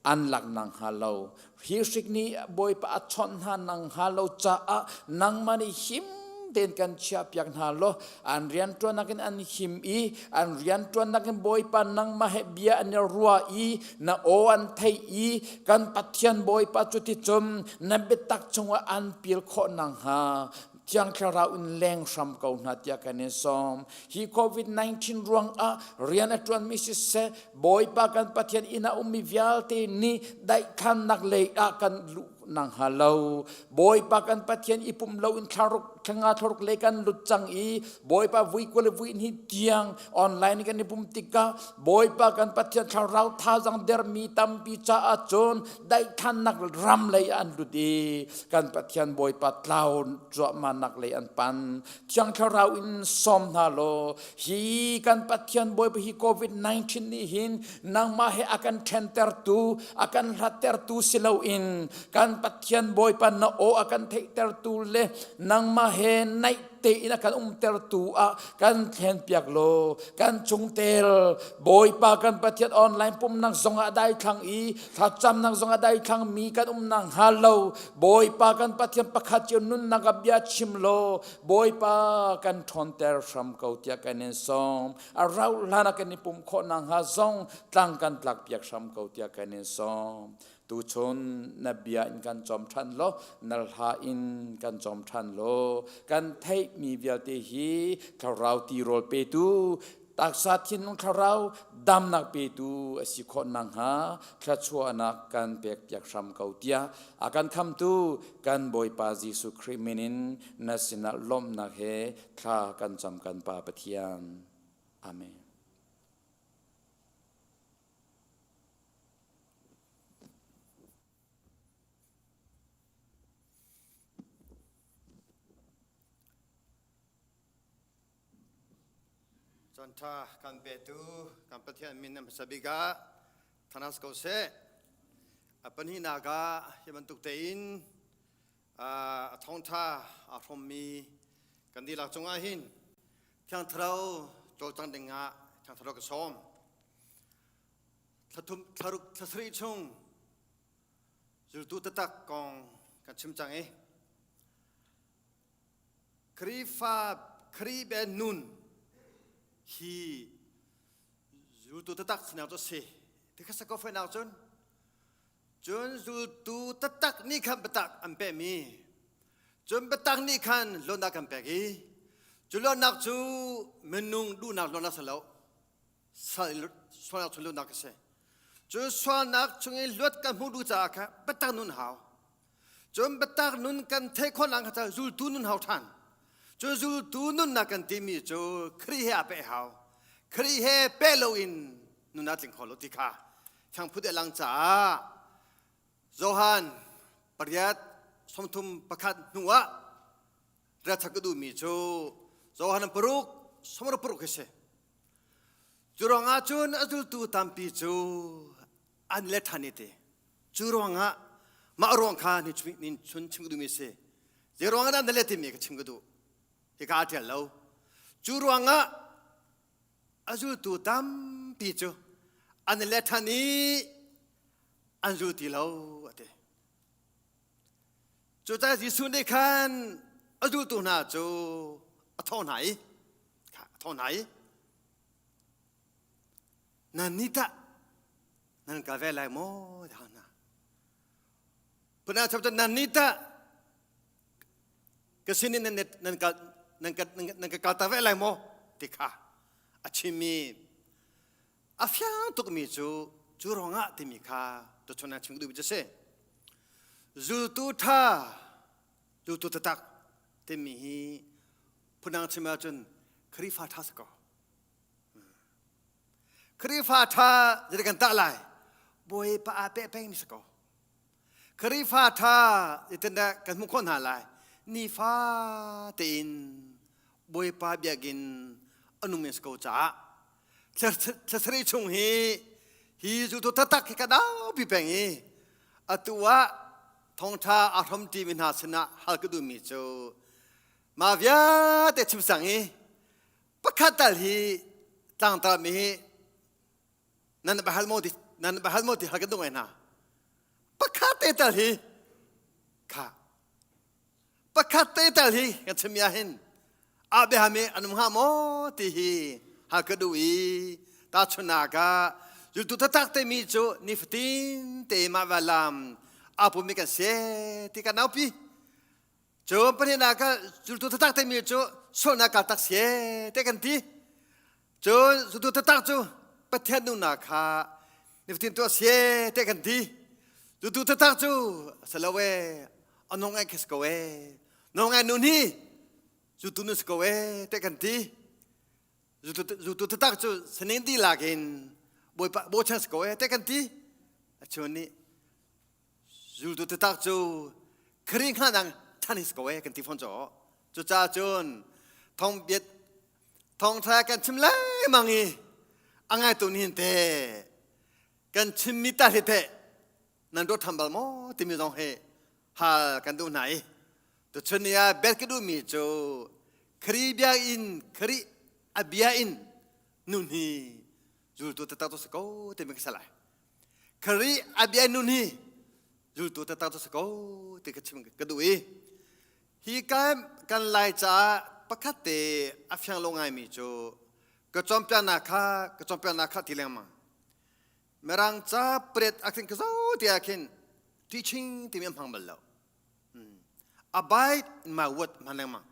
[SPEAKER 6] an lak nang hnga lo. Hi hrik nih Bawipa a chawnh hna nang hnga lo caah nangmah nih him tein kan chiahpiak hna law an rianṭuannak in an him i an rianṭuannak in Bawipa nangmah he bia an i ruah i na aw an theih i kan Pathian Bawipa cuticun na biatak chungah an pil khawh nakhnga Thiang Thlarau in leng hram ko hna tiah kan in sawm. Hi COVID-19 ruangah rian a ṭuanmi siseh, Bawipa kan Pathian inn ah ummi vialte nih daihtlannak lei ah kan luh nakhnga lo. Bawipa kan Pathian i pum loin thlaruk thla thlaruk lei kan lut cang i Bawipa vui kul le vui hnih tiang online kan i pum tikah Bawipa kan Pathian thlarau thazang dermi tampi caah cun daihtlannak ram lei an lut i kan Pathian Bawipa tlau cuahmahnak lei an pan. Thiang Thlarau in sawm hna law hi kan Pathian Bawipa hi COVID-19 nih hin nangmah he a kan ṭhentertu a kan hlattertu si loin kan Pathian Bawipa na aw a kan theihtertu le nangmah he naih. tein a kan umtertu ah kan thlen piak law kan chungtel Bawipa kan Pathian online pumnak zongah daithlang i thlacamnak zongah daithlang mi kan umnak hnga lo Bawipa kan Pathian pakhat cio nunnak ah bia chim law Bawipa kan ṭhawnter hram ko tiah kan in sawm. A rauh hlan ah kan i pumh khawh nakhnga zong tlang kan tlak piak hram ko tiah kan in sawm. Tuchun na bia in kan cawm ṭhan law, na hla in kan cawm ṭhan law, kan theihmi vialte hi thlarau tirawl petu taksa thinlung thlarau damnak petu a si khawh nakhnga thluachuahnak kan pekpiak hram ko tiah a kan khamtu kan Bawipa Jesuh Khrih min in na sinah lawmhnak he thla kan cam kan Pa Pathian. Amen.
[SPEAKER 7] Cantha kan petu kan Pathian min nan hmasa bik ah thanas ko seh. A pahnihnak ah hi bantuk tein a thawngtha aa hrawmmi kan dihlak cungah hin Thiang Thlarau cawlcang dingah Thiang Thlarau ka sawm. Thlathum thlaruk thlasarih chung zultu taktak kong kan chim cang i Khrihfa Khrih be nun hi zultu taktak sinak cu a si. Ti kha sako fenak cun cun zultu taktak nih khan biatak an pehmi cun biatak nih khan luatnak kan pek i cu luatnak cu minung duhnak luatnak si lo sualnak chung luatnak a si. Cun sualnak chung i luat kan hmuh duh caah kha biatak nun hau. Cun biatak nun kan theih khawhnak kha zultu nun hau ṭhan. Cu zultu nunnak kan timi cu Khrih he aa peh hau. Khrih he peh loin nun a tling kho lo ti kha Thiangphut a lang caah Johan pariat 31 hnu ah rachak ka duhmi cu Johan paruk 66 hi si. Cu ruangah cun a zultu tampi cu an let ṭhan i ti. Cu ruangah mah ruang kha ni chun chim ka duhmi a si. Zei ruangah dah na let timi ka chim ka duh. Hika a ṭial lo. Cu ruangah a zultu tampi cu an i let ṭhan i an zul ti lo a ti. Cucaah Jesuh nih khan a zultu hna cu a thawh hna i a thawh hna i nan nih tah nan kal ve lai maw ti hna. Puna chap nan nih tah ka sin in nan nan kal nan ka nan ka kal tak ve lai maw ti kha a chimmi a fiang tukmi cu cu ruangah timi kha tuchun ah chim duhmi cu si. Zultu ṭha zultu taktak timi hi phundang chim ahcun Khrihfa ṭha si ko. Khrihfa ṭha zei kan tah lai? Bawipa aa peh pengmi si ko. Khrihfa ṭha zeitindah kan hmuh khawh hna lai? Nifa tein Bawipa biakinn a nungmi si ko caah thlasarih chung hi hi zultu taktak hi ka daupi peng i atu ah thawngṭha aa hrawmṭimi hna sinah hal ka duhmi cu mah vialte chim cang i pakhat tal hi tlangtarmi hi nan bahal maw ti nan bahal maw ti hal kan duh ngai hna pakhat te tal hi kha pakhat te tal hi kan chim ah hin a biahami an um hnga maw ti hi hal ka duh i tahchunhnak ah zultu taktak timi cu nifatin te mah va lam aa pummi kan si ti kan naupi Cun pahnihnak ah zultu taktak timi cu sualnak kal tak si te kan ti. Cun zultu taktak cu Pathian nunnak kha nifatin tuah si te kan ti. Zultu taktak cu si lo e, a nung ngai khi si ko e, nung ngai nun hi zultu nun si ko e te kan ti. Zultu taktak cu saning dihlak in Bawipa bochan si ko e te kan ti. A chun nih Zultu taktak cu Khrih hngalh than hi si ko eh kan ti fawn caw. Cucaah cun thong biat thawngtha kan chim lengmang i a ngaitu nih hin te kan chimmi ta hi te nan ruat tham bal maw timi zong hi hal kan duh hna i tuchun ni ah bet ka duhmi cu. Khrih bia in Khrih a bia in nun hi zultu taktak cu si ko timi ka si lai. Khrih a bia nun hi zultu taktak cu si ko ti ka chim ka duh i hi kan kan lai caah pakhat te a fiang lo ngaimi cu ka cawnpiaknak kha ka cawnpiaknak kha ti lengmang Mirang ca pret a khin ka zo ti ah khin teaching timi an hmang bal lo. Abide in my word hman lengmang.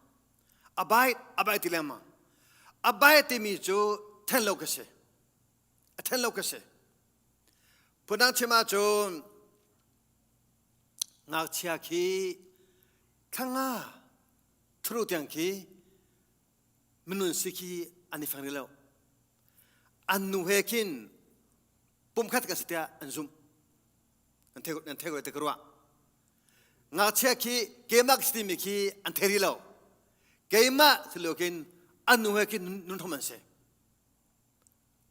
[SPEAKER 7] Abide, abide ti lengmang. Abide timi cu then lo ka si. A then lo ka si. Phundang chim ahcun ngakchia khi thlanga thuru tiang khi minun si khi an i fang rih lo. An nu he khin pumkhat kan si tiah an zumh. Nan thei nan thei te ka ruah. Ngakchia khi keimah ka si timi khi an thei rih lo. Keimah si lo khin an nu he khin nun hom an si.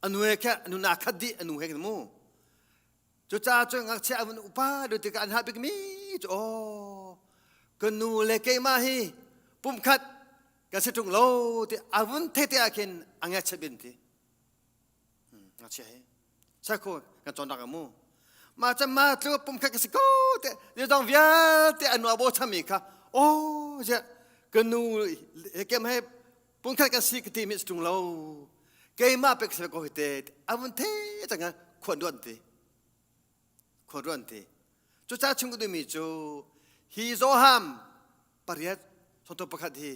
[SPEAKER 7] A nu he kha nun aa khat dih a nu he khin mu. Cucaah cun ngakchia a vun upa deuh tikah an hal bikmi cu aw ka nu le keimah hi pumkhat kan si ṭung lo ti a vun theih te ah khin a ngaihchiat bin ti. Ngakchia hi sakho kan cawnnak ah mu. Mah cun mah tlu pumkhat ka si ko te zeizong vialte a nu a bochanmi kha aw ziah ka nu he kem he pumkhat kan si ka ti mi si ṭung lo keimah pek si ko hi te a vun the cang ah khuan ruan ti khuan ruan ti cucaah chung ka duhmi cu hi Johan pariat sawmthum pakhat hi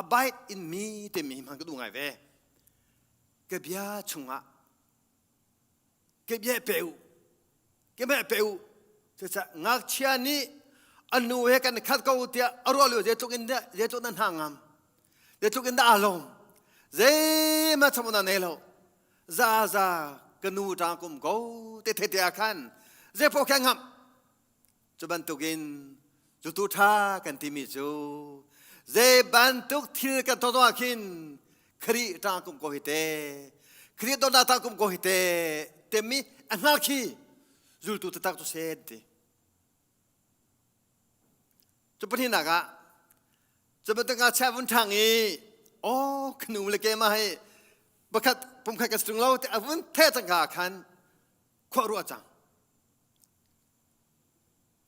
[SPEAKER 7] abide in me timi hi hman ka duh ngai ve ka bia chungah ka bia pe u ka bia pe u cucaah ngakchia nih a nu he kan khat ko tiah a ruah lio zeitluk in dah zeitluk na hna ngam zeitluk in dah aa lawm zeihmanh cham na nei lo za za ka nu ṭang kum ko te the te ah khan zei paoh kha ngam Cu bantukin cutu ṭha kan timi cu zei bantuk thil kan tuah ah khin Khrih ṭang kum ko hi te Khrih dawtnak ṭang kum ko hi te temi a hngal khi zultu taktak cu sen ti. Cu pahnihnak ah cu bantuk ngakchia vun ṭhang i aw ka nu le keimah hi pakhat pumkhat kan si ṭung lo ti a vun theh cang ka khan khuah ruah cang.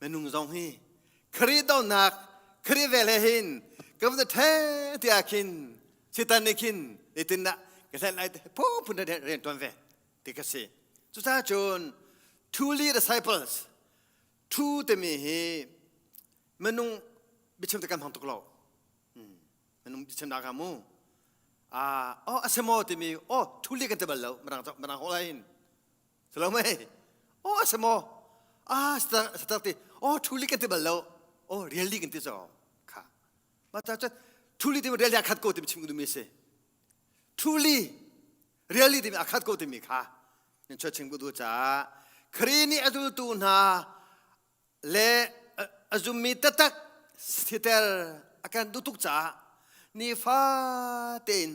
[SPEAKER 7] Minung zong hi Khrih donak Khrih vel he hin ka van the tiah khin Satan nih khin zeitindah ka hlen lai phunphun rian tuan ve ti ka si. Cucaah cun truly disciples true timi hi minung biachim te kan hmang tuk lo. Minung biachim dah ka mu. Ah, oh asemo timi oh truly kan ti bal lo mirang mirang holh hin Silo mei? Oh a si maw? Ah satak ti. Oh truly kan ti bal lo. Oh really kan ti zo. Kha. Ma ta cun truly ti really a khat ko ti chim duhmi si. Truly really ti a khat ko timi kha. Nan chua chim ku du caah Khrih nih a zultu hna le a zummi taktak siter a kan duh tuk caah nifa tein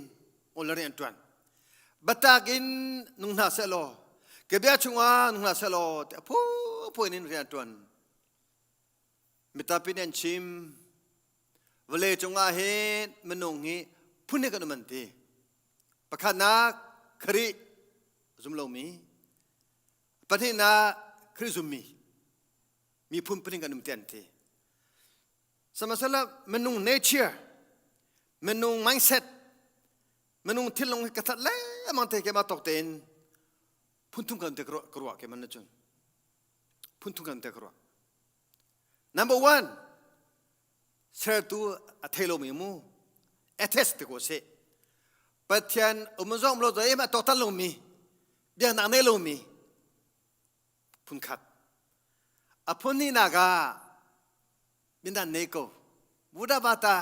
[SPEAKER 7] ol rian ṭuan. Batak in nung hna seh law ka bia chungah nung hna seh law tiah phuphu in rian ṭuan. Mitampi nih an chim vawlei cungah hin minung hi phun he kan um an ti. Pakhatnak Khrih zum lomi Pahnihnak Khrih zummi miphun pahnih kan um ti an ti. Sihmanhsehlaw minung nature, minung mindset, minung thinlung hi ka that lengmang te keimah tawk tein phunthum kan te ka ruah keimah na cun phunthum kan te ka ruah. Number one, sertu a thei lomi mu atheist ti ko sih Pathian um zong lo zoi ma tawktan lomi biaknak nei lomi phun khat a phun hnihnak ah mindan nei ko Buddha bata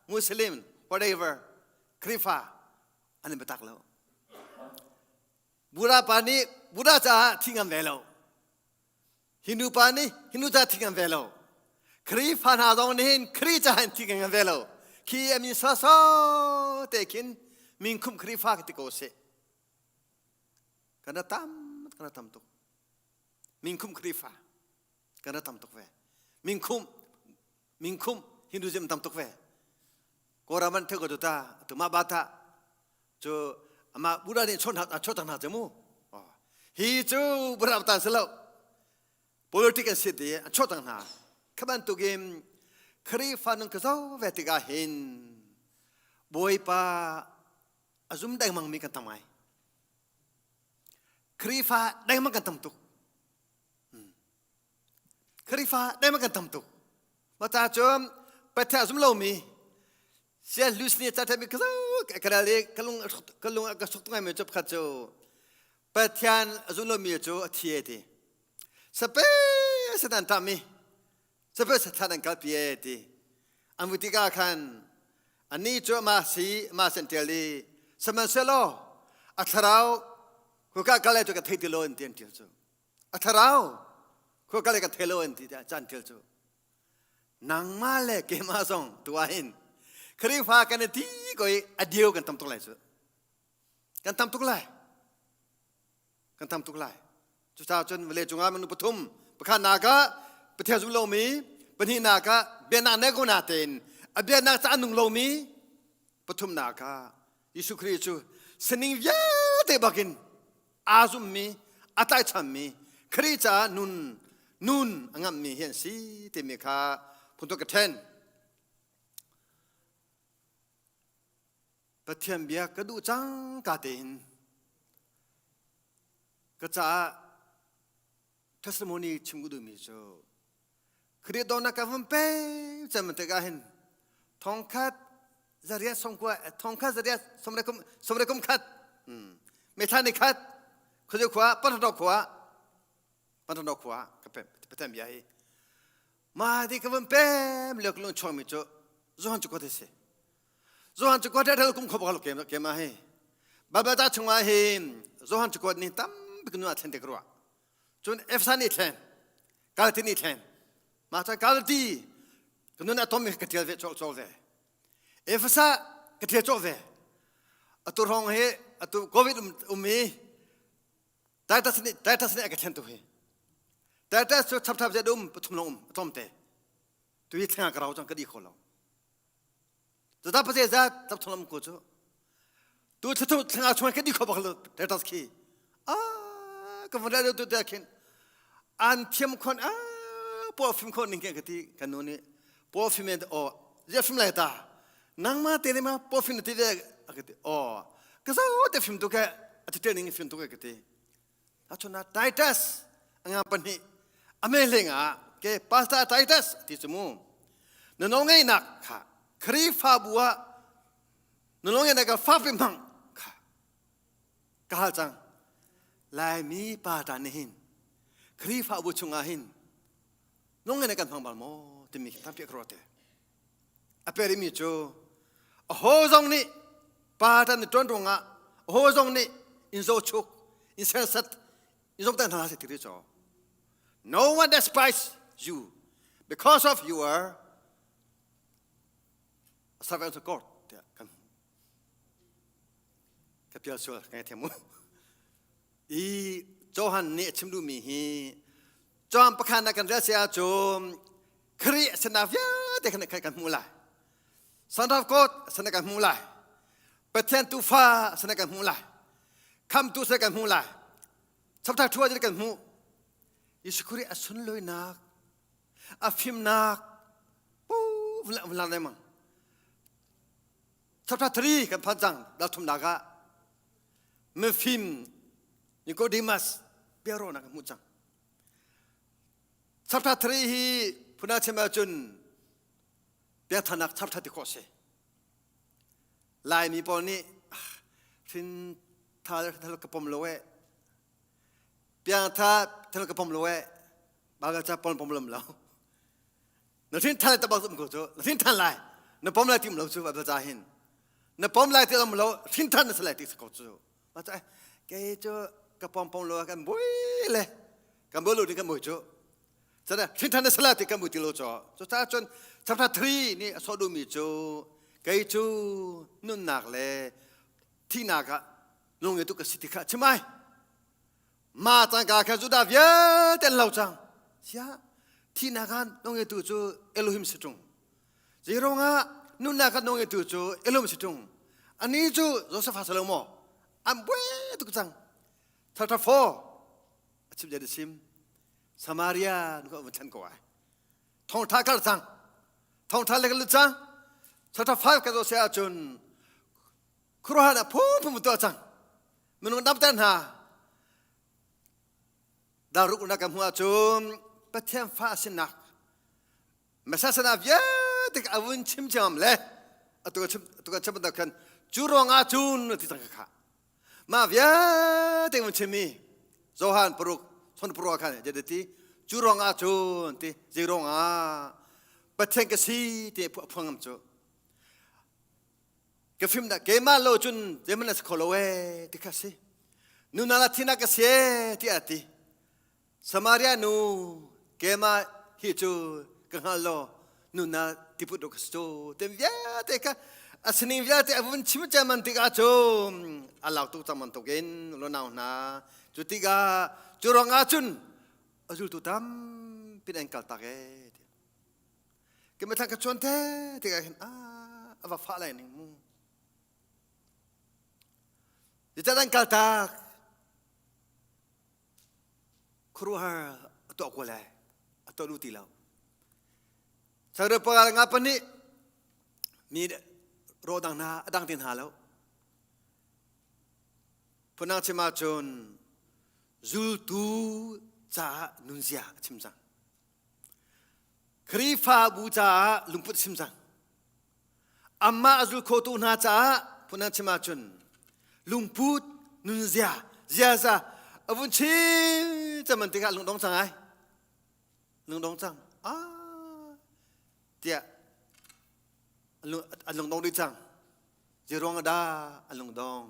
[SPEAKER 7] Muslim whatever Khrifa an in biatak lo Buddha pa nih Buddha caah thi ngam ve lo Hindu pa nih Hindu ca thi ngam ve lo. Khrihfa hna zong nih hin Khrih ca hin thi ngam ve lo. Khi a min sawsawh te khin min khum Khrihfa ti ko sih. Kan ra tam kan ra tam tuk. Min khum Khrihfa kan ra tam tuk ve. Min khum min khum Hinduism tam tuk ve. Kawlram an thei ko tu ta tu mah ba ta cu amah Buddha nih chawt hna chawt hna cu mu hi cu Buddha tan si lo politic an si ti an chawt hna kha bantukin Khrihfa nun ka zo ve tikah hin Bawipa a zum dengmang mi kan tam ngai Khrihfa dengmang kan tam tuk Khrihfa dengmang kan tam tuk. Mah ca cun Pathian zum lomi sia Luis nih ca ṭhemi ka ka rel i ka lung ka lung ka suk ngai mi cu pakhat cu Pathian a zum lomi cu a thi e ti. Sape satan tami sape satan an kalpi e ti. An vui tikah khan ani cu ama si ama sen ṭial i sihmanhsehlaw a thlarau huka kal cu ka thei ti lo an ti an ṭial cu. A thlarau khua ka le ka thelo an ti tiah caan thil cu nangmah le keimah zong tu ah hin Khrihfa kan i ti ko i a deu kan tam tuk lai cu kan tam tuk lai kan tam tuk lai cucaah cun vawlei cungah minu pathum pakhat nak ah Pathian zum lomi pahnihnak ah biaknak nei ko natein a biaknak ca nung lomi pathumnak ah Jesuh Khrih cu sining vialte bakin aa zummi a tlaichanmi Khrih caah nun nun a ngamhmi hi an si timi kha phuntuk ka ṭhen. Pathian bia ka duh cang ka tein ka caah testimony chim ka duhmi cu Khrih dawtnak ka vun pe cem tikah hin thongkhat zariat songkua thongkhat zariat somrekum somrekum khat methla ni khat khuazu khua panthadok khua panthadok khua ka pe pathian bia hi ma di ka vun pem le lung chuang mi cu Johan cu ko si Johan cu ko thel kum kho bak ke ke ma hi Bible ta chungah hin Johan cu ko ni tam bik nu a thlen te ka ruah cun Efesa nih thlen Galati nih thlen mah cun Galati ka nun a tom ka tial ve cawk cawk ve Efesa ka tial cawk ve atu hrawng hi atu covid um, um hi Titus nih Titus nih a ka thlen tu hi Titus cu chapchap zet um pathum long um tlawm te tu hi thlenga ka rau cang ka di kho lo Zata pase za tap thong ko cu. Tu thlu thlenga chung ke di kho bak lo tetas khi. Ah ka von tu te khin an thiam khon a po phim khon ning ke ka ti kan nu nih po phim en o zia phim lai ta nangma te ne ma po phim ti ve ka ti o ka zo te phim tu ke a ti te ning phim tu ke ka ti Achuna Titus anga pahnih ame hlengah ke Pastor Titus ti cu mu na nawlngeihnak kha Khrihfabu ah na nawlngeihnak kha fakpi hmang kha ka hal cang Laimi pa ta nih hin Khrihfabu chungah hin nawlngeihnak kan hmang bal maw timi tampi ka ruat te a perimi cu aho zong nih pa tan ṭuan ruangah aho zong nih in zohchuk in serhsat in zomhtaih hna hlah ti caw no one despise you because of your servant of God tiah kan ka pial sual ka ngaithiam mu i Johan nih a chim duhmi hi Johan pakhat na kan rel si ahcun Khrih a sinak vialte khan kan hmuh lai. Son of God sana kan hmuh lai. Pathian tuufa sana kan hmuh lai. Khamtu sana kan hmuh lai. Chapter 2 kan hmuh. Jesuh Khrih a sunlawinak, a fimnak, pu vlan lengmang. Chapter 3 kan phan cang dal thumnak ah mifim Nicodemus biaruahnak kan hmuh cang. Chapter 3 hi phuna chim ahcun biakthanak chapter ti khawh si. Laimi pawl nih hrin tha thal ka pom lo eh. Piang tha thal ka pom lo eh. Baibal ca pom pom lam lo. Na hrin than ta bak um ko cu. Na hrin than lai. Na pom lai ti um lo cu Baibal ca hin. Na pom lai ti um lo hrin than na si lai ti ko cu. Ma ca kei cu ka pom pom lo kan bui le kan bui lo ding kan bui cu. Cana hrin na sala ti kan bui ti lo cho. Cu ca cun chapter 3 nih a sawh duhmi cu kei cu nunnak le thihnak ah lung tu ka si ti kha chim ai. Ma cangka kha Judah vialte an lo cang. Sia thihnak ah lung tu cu Elohim si ṭung. Zeirong ah. Nunnak kan nung tu cu elum si tung. Ani cu Joseph ha salo mo. An buai tuk cang. Chapter 4 a chim jadi sim. Samaria nu ka chan ko ai. Thong tha kal cang. Thong tha le kal cang. Chapter 5 ka zo se ahcun khuruhan a phung phung tuah cang. Minung damter hna. Daruk na ka hmuh ahcun Pathian fa sinak Masasana vialte a vun chim ciam le atu chim atu kan chim bantuk khan cu ruangah cun ti cang kha mah vialte vun chim mi Johan paruk son paruk khan jadi ti cu ruangah cun ti zei ruangah Pathian ka si ti phuangam cu ka fim dah keimah lo cun zeihmanh na si kho lo ee ti kha si nuna la thina ka si ee ti a ti Samaria nu keimah hi cu ka hngal lo nuna tiput ka si cu tem vialte kha a sining vialte a vun chim man tikah cun a lau tuk cang bantukin lo nau hna cu tikah cu ruangah cun a zultu tampi an kal tak ee Keimah thlang ka chuan te tikah hin ah a va fah lai ning mu. Zeicah an kal tak? Khuaruahhar a tuah ko lai. A tuah lu ti lo. Changre pagal nga pahnih mi ro dang hna a dang ti hna lo. Phunang chim ahcun zultu caah nunzia a chim cang. Khrihfabu caah lungput sim cang. Amah a zul khotu hna caah phun chim ahcun lungput nunzia ziaza a vun chim caman tikah lungdong cang ai. Lungdong cang. Ah tiah an lungdong dih cang. Zeiruang dah an lungdong?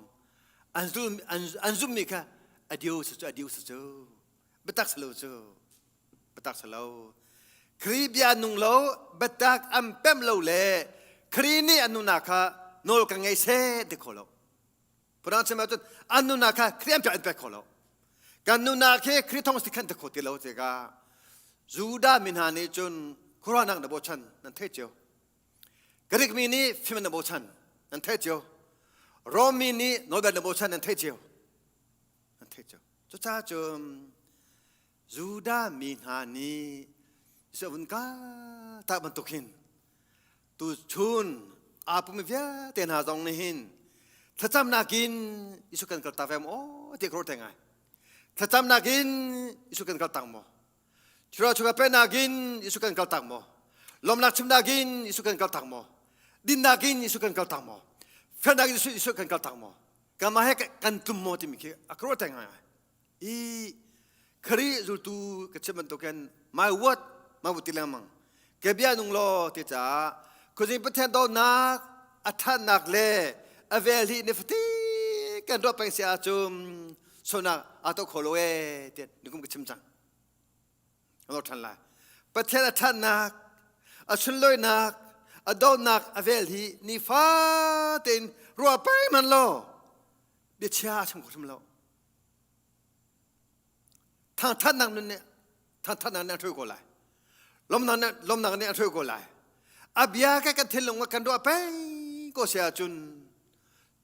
[SPEAKER 7] An zum an zummi kha a dio cu a dio cu biatak si lo cu. Biatak si lo. Kri bia nung lo, biatak an pem lo le Kri nih an nunak kha nawl ka ngei seh ti kho lo. Phundang chim ahcun an nunak kha Kri an pek an pek kho lo. Kan nunak hi Kri thong si khan ti kho ti lo tikah Judah mi hna nih cun khuaruahnak na bochan nan theih cio. Greek mi nih fim na bochan nan theih cio. Rom mi nih nawlbia na bochan nan theih cio. Nan theih cio. Cucaah cun Judah mi hna nih Jesuh vun ka tak bantuk hin tuchun aa pumi vialte hna zong nih hin thlacamnak in Jesuh kan kaltak ve maw ti ka ruat ngai. Thlacamnak in Jesuh kan kaltak maw? Thura chuka penak in Jesuh kan kaltak maw? Lawmnak chimnak in Jesuh kan kaltak maw? Dinnak in Jesuh kan kaltak maw? Felnak in Jesuh kan kaltak maw? Kanmah he kan tlum maw timi khi a ka ruat ngai. I Khrih zultu ka chim bantukin my word ma bu ti lengmang ke bia nung law ti caah khuazing Pathian dawtnak a thatnak le a vel hi nifati kan ruah peng si ahcun sonak aa to kho lo ee tiah nikum ka chim cang lo ṭhan lai Pathian a thatnak a sunlawinak a dawtnak a vel hi nifa tein ruah peng man law biachia a chim kho hrim lo Thangthatnak nun nih thangthatnak nih a ṭhui ko lai. Lawmnak nih lawmnak nih a ṭhui ko lai. A bia ka kan thinlung ah kan ruah peng ko si ahcun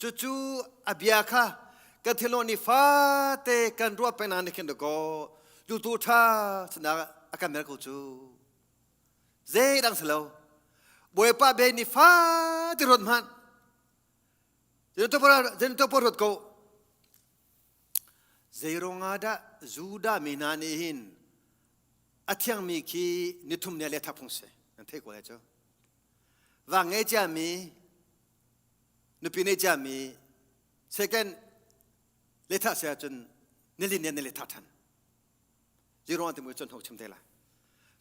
[SPEAKER 7] cucu a bia kha kan thinlung nih fate kan ruah peng nak nih khin dakaw zultu ṭha sinak a kan mer ko cu. Zeidang si lo. Bawipa bia ni fate ruat hmanh. Zein to ruat ko. Zeiruangah dah Judah mi hna nih hin a thiangmi khi nithum ni ah lehthak phung si? Nan theih ko lai cu. Va ngei ciami, nupi nei ciami, second lehthah si ahcun nilin ni ah na lehthah ṭhan. Zeiruang timi cun chim te lai.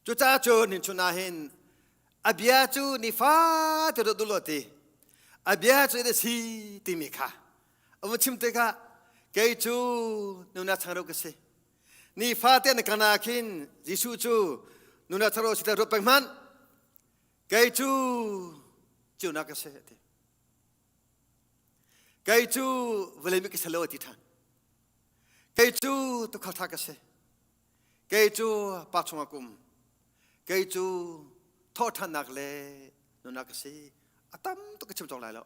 [SPEAKER 7] Cucaah cun hin chun ah hin a bia cu nifa te dawt duh ti a bia cu a si timi kha a vun chim tikah kei cu nuna changreu ka si nifa te na kana khin Jesuh cu nuna changreu si te ruat peng hmanh kei cu ceunak ka si ti kei cu vawlei mi ka si lo ti ṭhan Kei cu tuukhal ṭha ka si. Kei cu pa chungah ka um. Kei cu thawhṭhannak le nunnak ka si. A tam tuk ka chim cawk lai lo.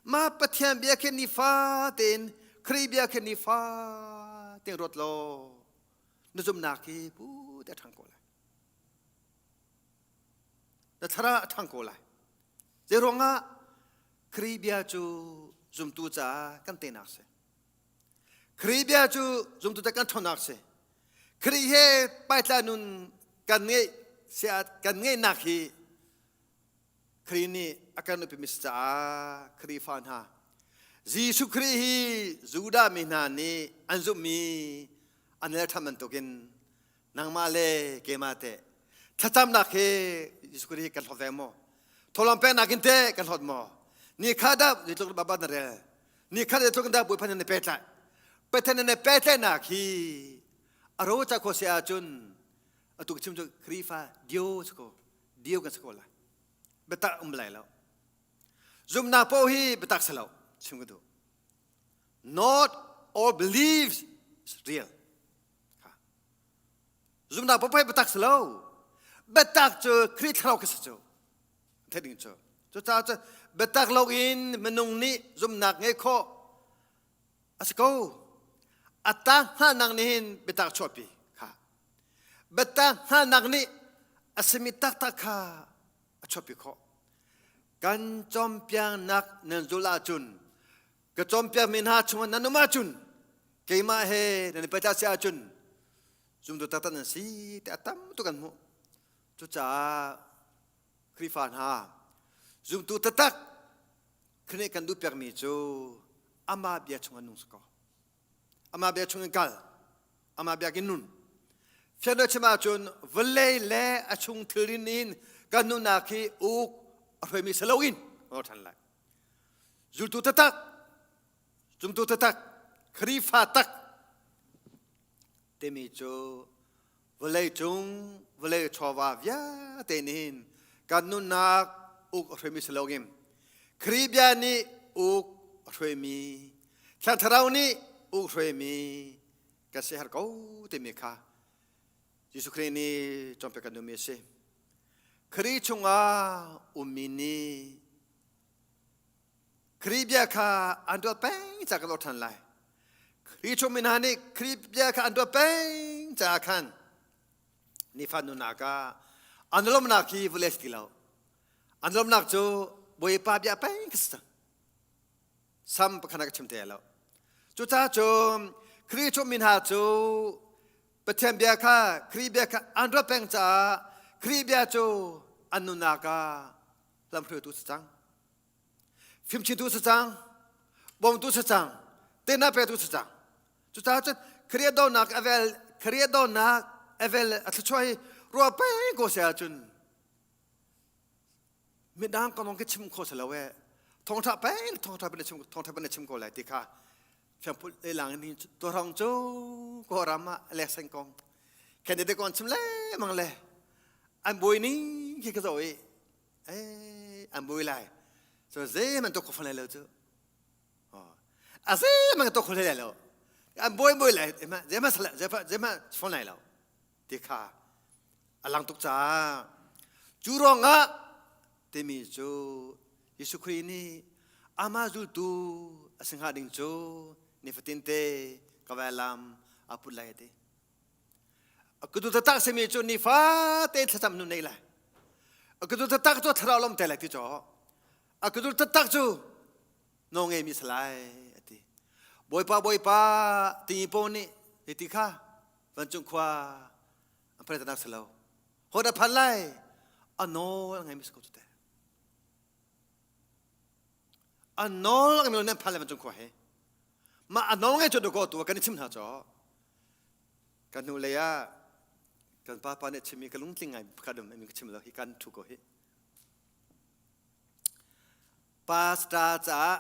[SPEAKER 7] Ma Pathian bia khin nifa tein Khrih bia khin nifa tein ruat law na zumhnak hi pu te a ṭhang ko lai. Na thlarau a ṭhang ko lai. Zei ruangah Khrih bia cu zumtu caah kan tenak si. Khrih bia cu zumtu te kan ṭhawnnak si. Khrih he paitla nun kan ngeih kan ngeihnak hi Khrih nih a kan upimi si caah Khrihfa hna Jesuh Khrih hi Judah mi hna nih an zumhmi an el ṭhan bantukin nangmah le keimah teh thlacamnak hi Jesuh Khrih hi kan hlawt ve maw? Thawhlawm peknak in teh kan hlawt maw? Ni kha dah zeitluk baba na rel? Ni kha zeitluk dah Bawipa na pehtlaih? Pathian na pehtlaihnak hi a ro ca khawh si ahcun atu ka chim cu Khrihfa dio si ko dio kan si ko lai biatak um lai lo zumnak paoh hi biatak si lo chim ka duh not all beliefs is real zumnak paoh hi biatak si lo biatak cu Khrih thlarau khi si cu theih ding cu cucaah cu biatak lo in minung nih zumnak ngei khawh a si ko a ta hngalhnak nih hin biatak chuahpi kha biatak hngalhnak nih a simi taktak kha a chuahpi khawh kan cawnpiaknak nan zulh ahcun ka cawnpiakmi hna chungah nan um ahcun keimah he nan i pehtlaih si ahcun zumtu taktak nan si ti a tam tuk kan hmuh cucaah Khrihfa hna zumtu taktak Khrih kan duh piakmi cu amah bia chungah nung si ko amah bia chung in kal amah bia kin nun fianlo chim ahcun vawlei le a chung thilrin in kan nunnak hi uk a hruaimi si loin kan ṭhan lai zultu taktak zumtu taktak Khrihfa tak timi cu vawlei cung vawlei chawva vialte nih kan nunnak uk a hruaimi si loin Khrih bia nih uk a hruaimi Thiang Thlarau nih uk hruaimi kan si har ko timi kha Jesuh Khrih nih cawnpiak kan duhmi a si. Khrih chungah ummi nih Khrih bia kha an tuah peng ca kan lawh ṭhan lai. Khrih chungmi hna nih Khrih bia kha an tuah peng caah khan nifa nunnak ah an lawmhnak hi vawlei si ti lo. An lawmhnak cu Bawipa bia peng ka si cang. Sam pakhat ka chim te lo. Cucaah cun Khrih chungmi hna cu Pathian bia kha Khrih bia kha an ruah peng caah Khrih bia cu an nunnak ah lamhruaitu si cang. Fimchimtu si cang, bawmtu si cang, tehna petu si cang. Cucaah cun Khrih donak avel Khrih donak avel a thluachuah hi ruah peng ko si ahcun midang kong ka chim kho si lo e thawngtha peng thawngtha peng chim thawngtha peng chim ko lai ti kha fiangpul le lang ni to rong cu ko ram ah lek seng kong candidate kon chim le mang le an boi ni khi ka zo i eh an bui lai so zei man to kho lai lo cu a zei man to kho lai lo an boi boi lai ma zei ma sala zei zei ma phone lai lo ti kha a lang tuk ca cu ruangah timi cu Jesuh Khrih nih amah zultu a si hnga ding cu nifatin te ka vailam a put lai ti Ka du taktak simi cu nifate thlacam nun nei lai. Ka du taktak cu thlarau lom te lai ti caw. Ka du taktak cu no ngei mi salai ati. Bawipa Bawipa ti po nih ti kha vancung khua an phan tak salo. Ho da phan lai a nawl ngai mi ko te. A nawl ngai mi nan phan lai vancung khua he. Ma a nawl ngai cu ko tu kan i chim hna caw. Kan hnu lei ah kan papa nih a chimmi ka lungtling ngai pakhat um ka chim lo hi kan thu ko hi. Pastor caah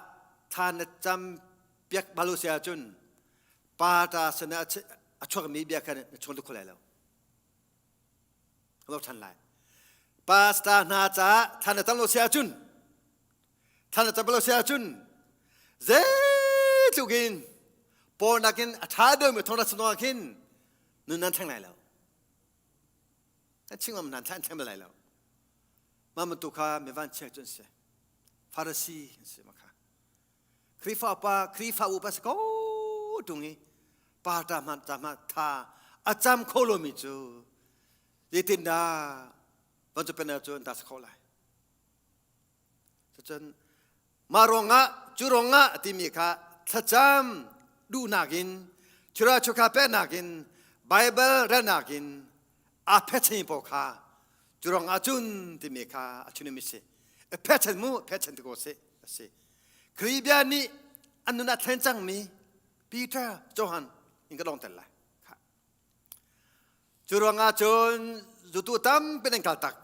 [SPEAKER 7] thla na cam piak balu si ahcun pa ta sin ah a chuakmi bia kha na chung kho lai lo. Lo than lai. Pastor hna caah thla na cam lo si ahcun thla na cam lo si ahcun zeitluk in pawl nakin a ṭha deuhmi thawng na chim khin nun nan thleng lai lo nan chim ngam nan thleng thleng lai lo mah bantuk kha mi van chia cu an si. Farasi si ma kha. Khrihfa pa Khrihfa upa si ko tung i pa ta hmanh ta hmanh tha a cam kho lomi cu zeitindah van cu pen cun ta si kho lai. Cucun mah ruangah cu ruangah a timi kha thlacam duhnak in thira chukha peknak in Bible relnak in aa phetchan paoh kha cu ruangah cun timi kha a chimmi si. Phetchan mu phetchan ti ko si a si. Khrih bia nih an nun a thlen cangmi Peter, Johan in ka dong tel lai. Cu ruangah cun zutu tampi nan kal tak.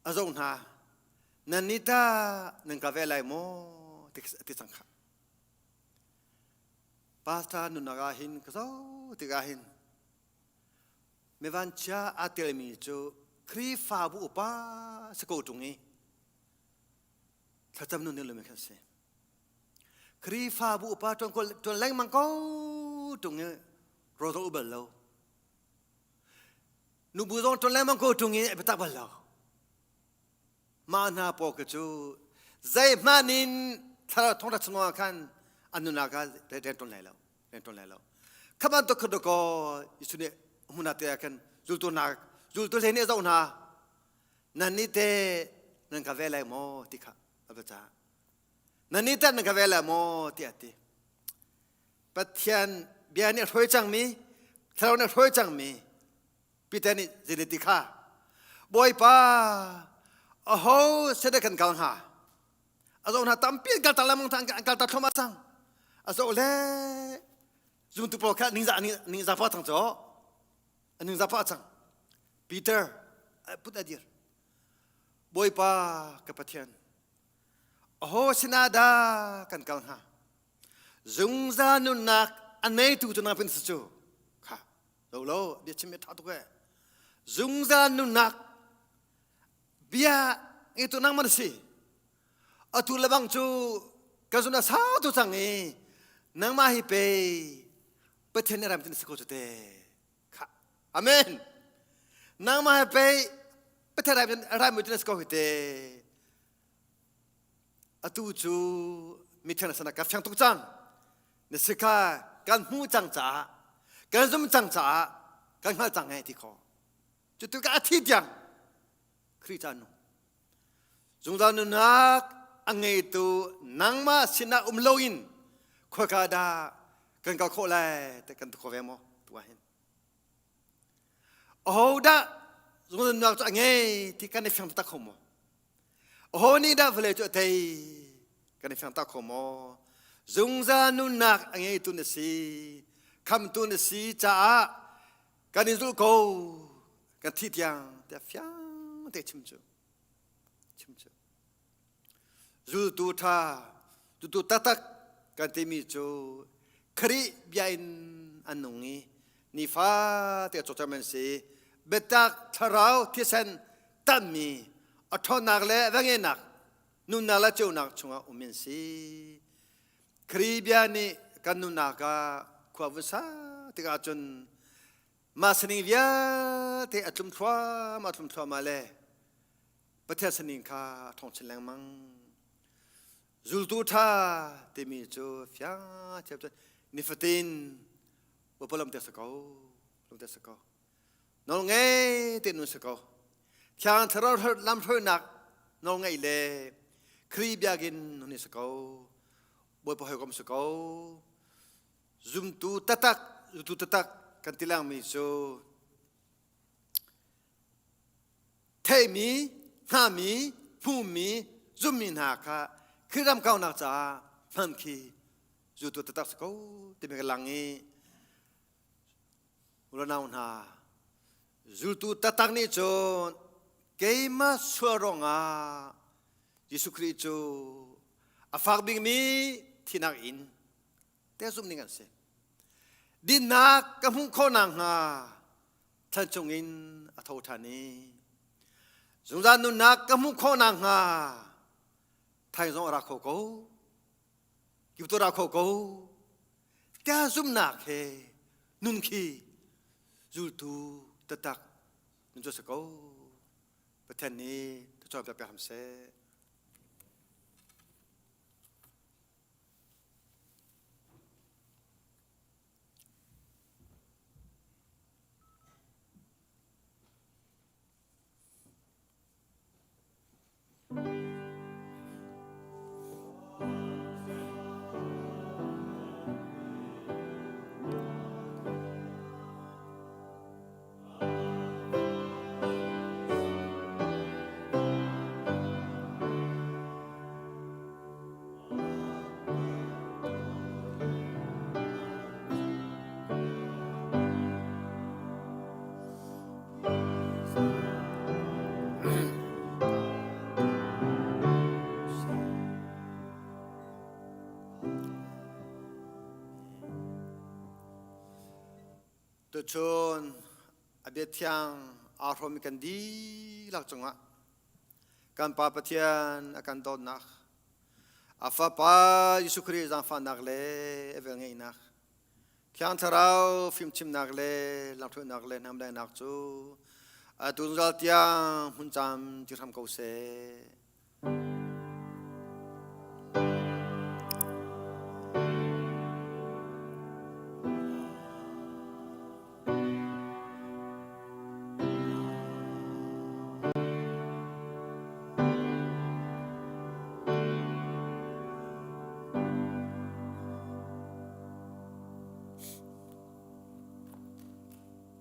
[SPEAKER 7] A zoh hna. Nan ni ta nan kal ve lai maw ti cang kha. Pastor nunnak ah hin ka zoh tikah hin mivanchia aa telmi cu Khrihfabu upa si ko ṭung i thlacam nun lomi khan si. Khrihfabu upa ṭuan lengmang ko ṭung i rawlrolh u bal lo. Nubu zong ṭuan lengmang ko ṭung i a biatak bal lo. Mah hna pawl khi cu zeihmanh in thlarau thawngṭha chungah khan an nunnak ah rian ṭuan lai lo. Rian ṭuan lai lo. Kha bantuk kha dakaw Jesuh nih hmun ah te ah khan zultu hna zultu hlei nih a zoh hna. Nan nih teh nan ka ve lai maw ti kha a va cah. Nan nih teh nan ka ve lai maw tiah a ti. Pathian bia nih a hruai cangmi, thlarau nih a hruai cangmi Peter nih zeidah ti kha Bawipa aho seh kan kal hnga? A zoh hna tampi an kal tak lengmang an kal tak thluahmah cang. A zoh le zumtu pawl kha ningzah ningzah pah cang caw. A ningzah pah cang. Peter put a dir. Bawipa ka Pathian aho sinah dah kan kal hnga? Zungzal nunnak a neitu cu nang pin si cu. Kha lo lo bia chim ṭha tuk ee. Zungzal nunnak bia ngeitu nang man si. Atu lebang cu ka zun a sau tu cang i nangmah hi pe Pathian nih ram tin si ko cu te. Kha Amen. Nangmah hi pei Pathian ram tin si ko hi te. Atu cu mithiang sana ka fiang tuk cang. Na si kha kan hmu cang caah kan zum cang caah kan hngal cang eh ti kho. Cu tu ka a thi tiang Khrih ca nu. Zungzal nunnak a ngeitu nangmah sinah um loin khuaka dah kan kal khawh lai te kan tu kho ve maw tu ah hin. Aho dah zungzal nunnak cu a ngei ti kan i fiang tak kho maw? Aho nih dah vawlei cu a tei kan i fiang tak kho maw? Zungzal nunnak a ngeitu na si, khamtu na si caah kan in zulh ko kan thih tiang tiah fiang te chim cu. Chim cu. Zultu ṭha, zultu taktak kan timi cu Khrih bia in an nung i nifate a cawcam an si. Biatak thlarau thisen tanmi a ṭhawnnak le vangenak nunnak le ceunak chungah um in si. Khrih bia nih kan nunnak ah khua vun sa tikah cun mah sining vialte a tlum thluahmah a tlum thluahmah le Pathian sining kha a ṭhawng chin lengmang. Zultu ṭha timi cu fiang thiam cun nifatin Bawipa lam te si ko, lam te si ko. Nawl ngei te nun si ko. Thiang Thlarau lam hruainak nawl ngeih le Khrih biakinn nun si ko. Bawipa hawikom si ko. Zumtu taktak, zultu taktak kan ti lengmi cu theihmi, hngami, hmumi, zummi hna kha Khrih ram kaunak caah hman khi zultu taktak si ko timi ka lang i unau hna zultu taktak nih cun keimah sual ruangah Jesuh Khrih cu a fak bikmi thinak in te zumh ning an si. Dinnak ka hmuh khawh nakhnga thlan chungin a tho ṭhan i zungzal nunnak ka hmuh khawh nakhnga thaing zong a ra kho ko kiptu ra kho ko tiah zumhnak he nun khi zultu taktak nun cu a si ko Pathian nih thluachuah pek ham seh. Tuchun a bia thiang aa hrawmmi kan dihlak cungah kan Pa Pathian a kan dawtnak, a Fapa Jesuh Khrih zaangfahnak le a velngeihnak, Thiang Thlarau fimchimnak le lamhruainak le hnamdaihnak cu atu zungzal tiang hmun cam ti hram ko seh.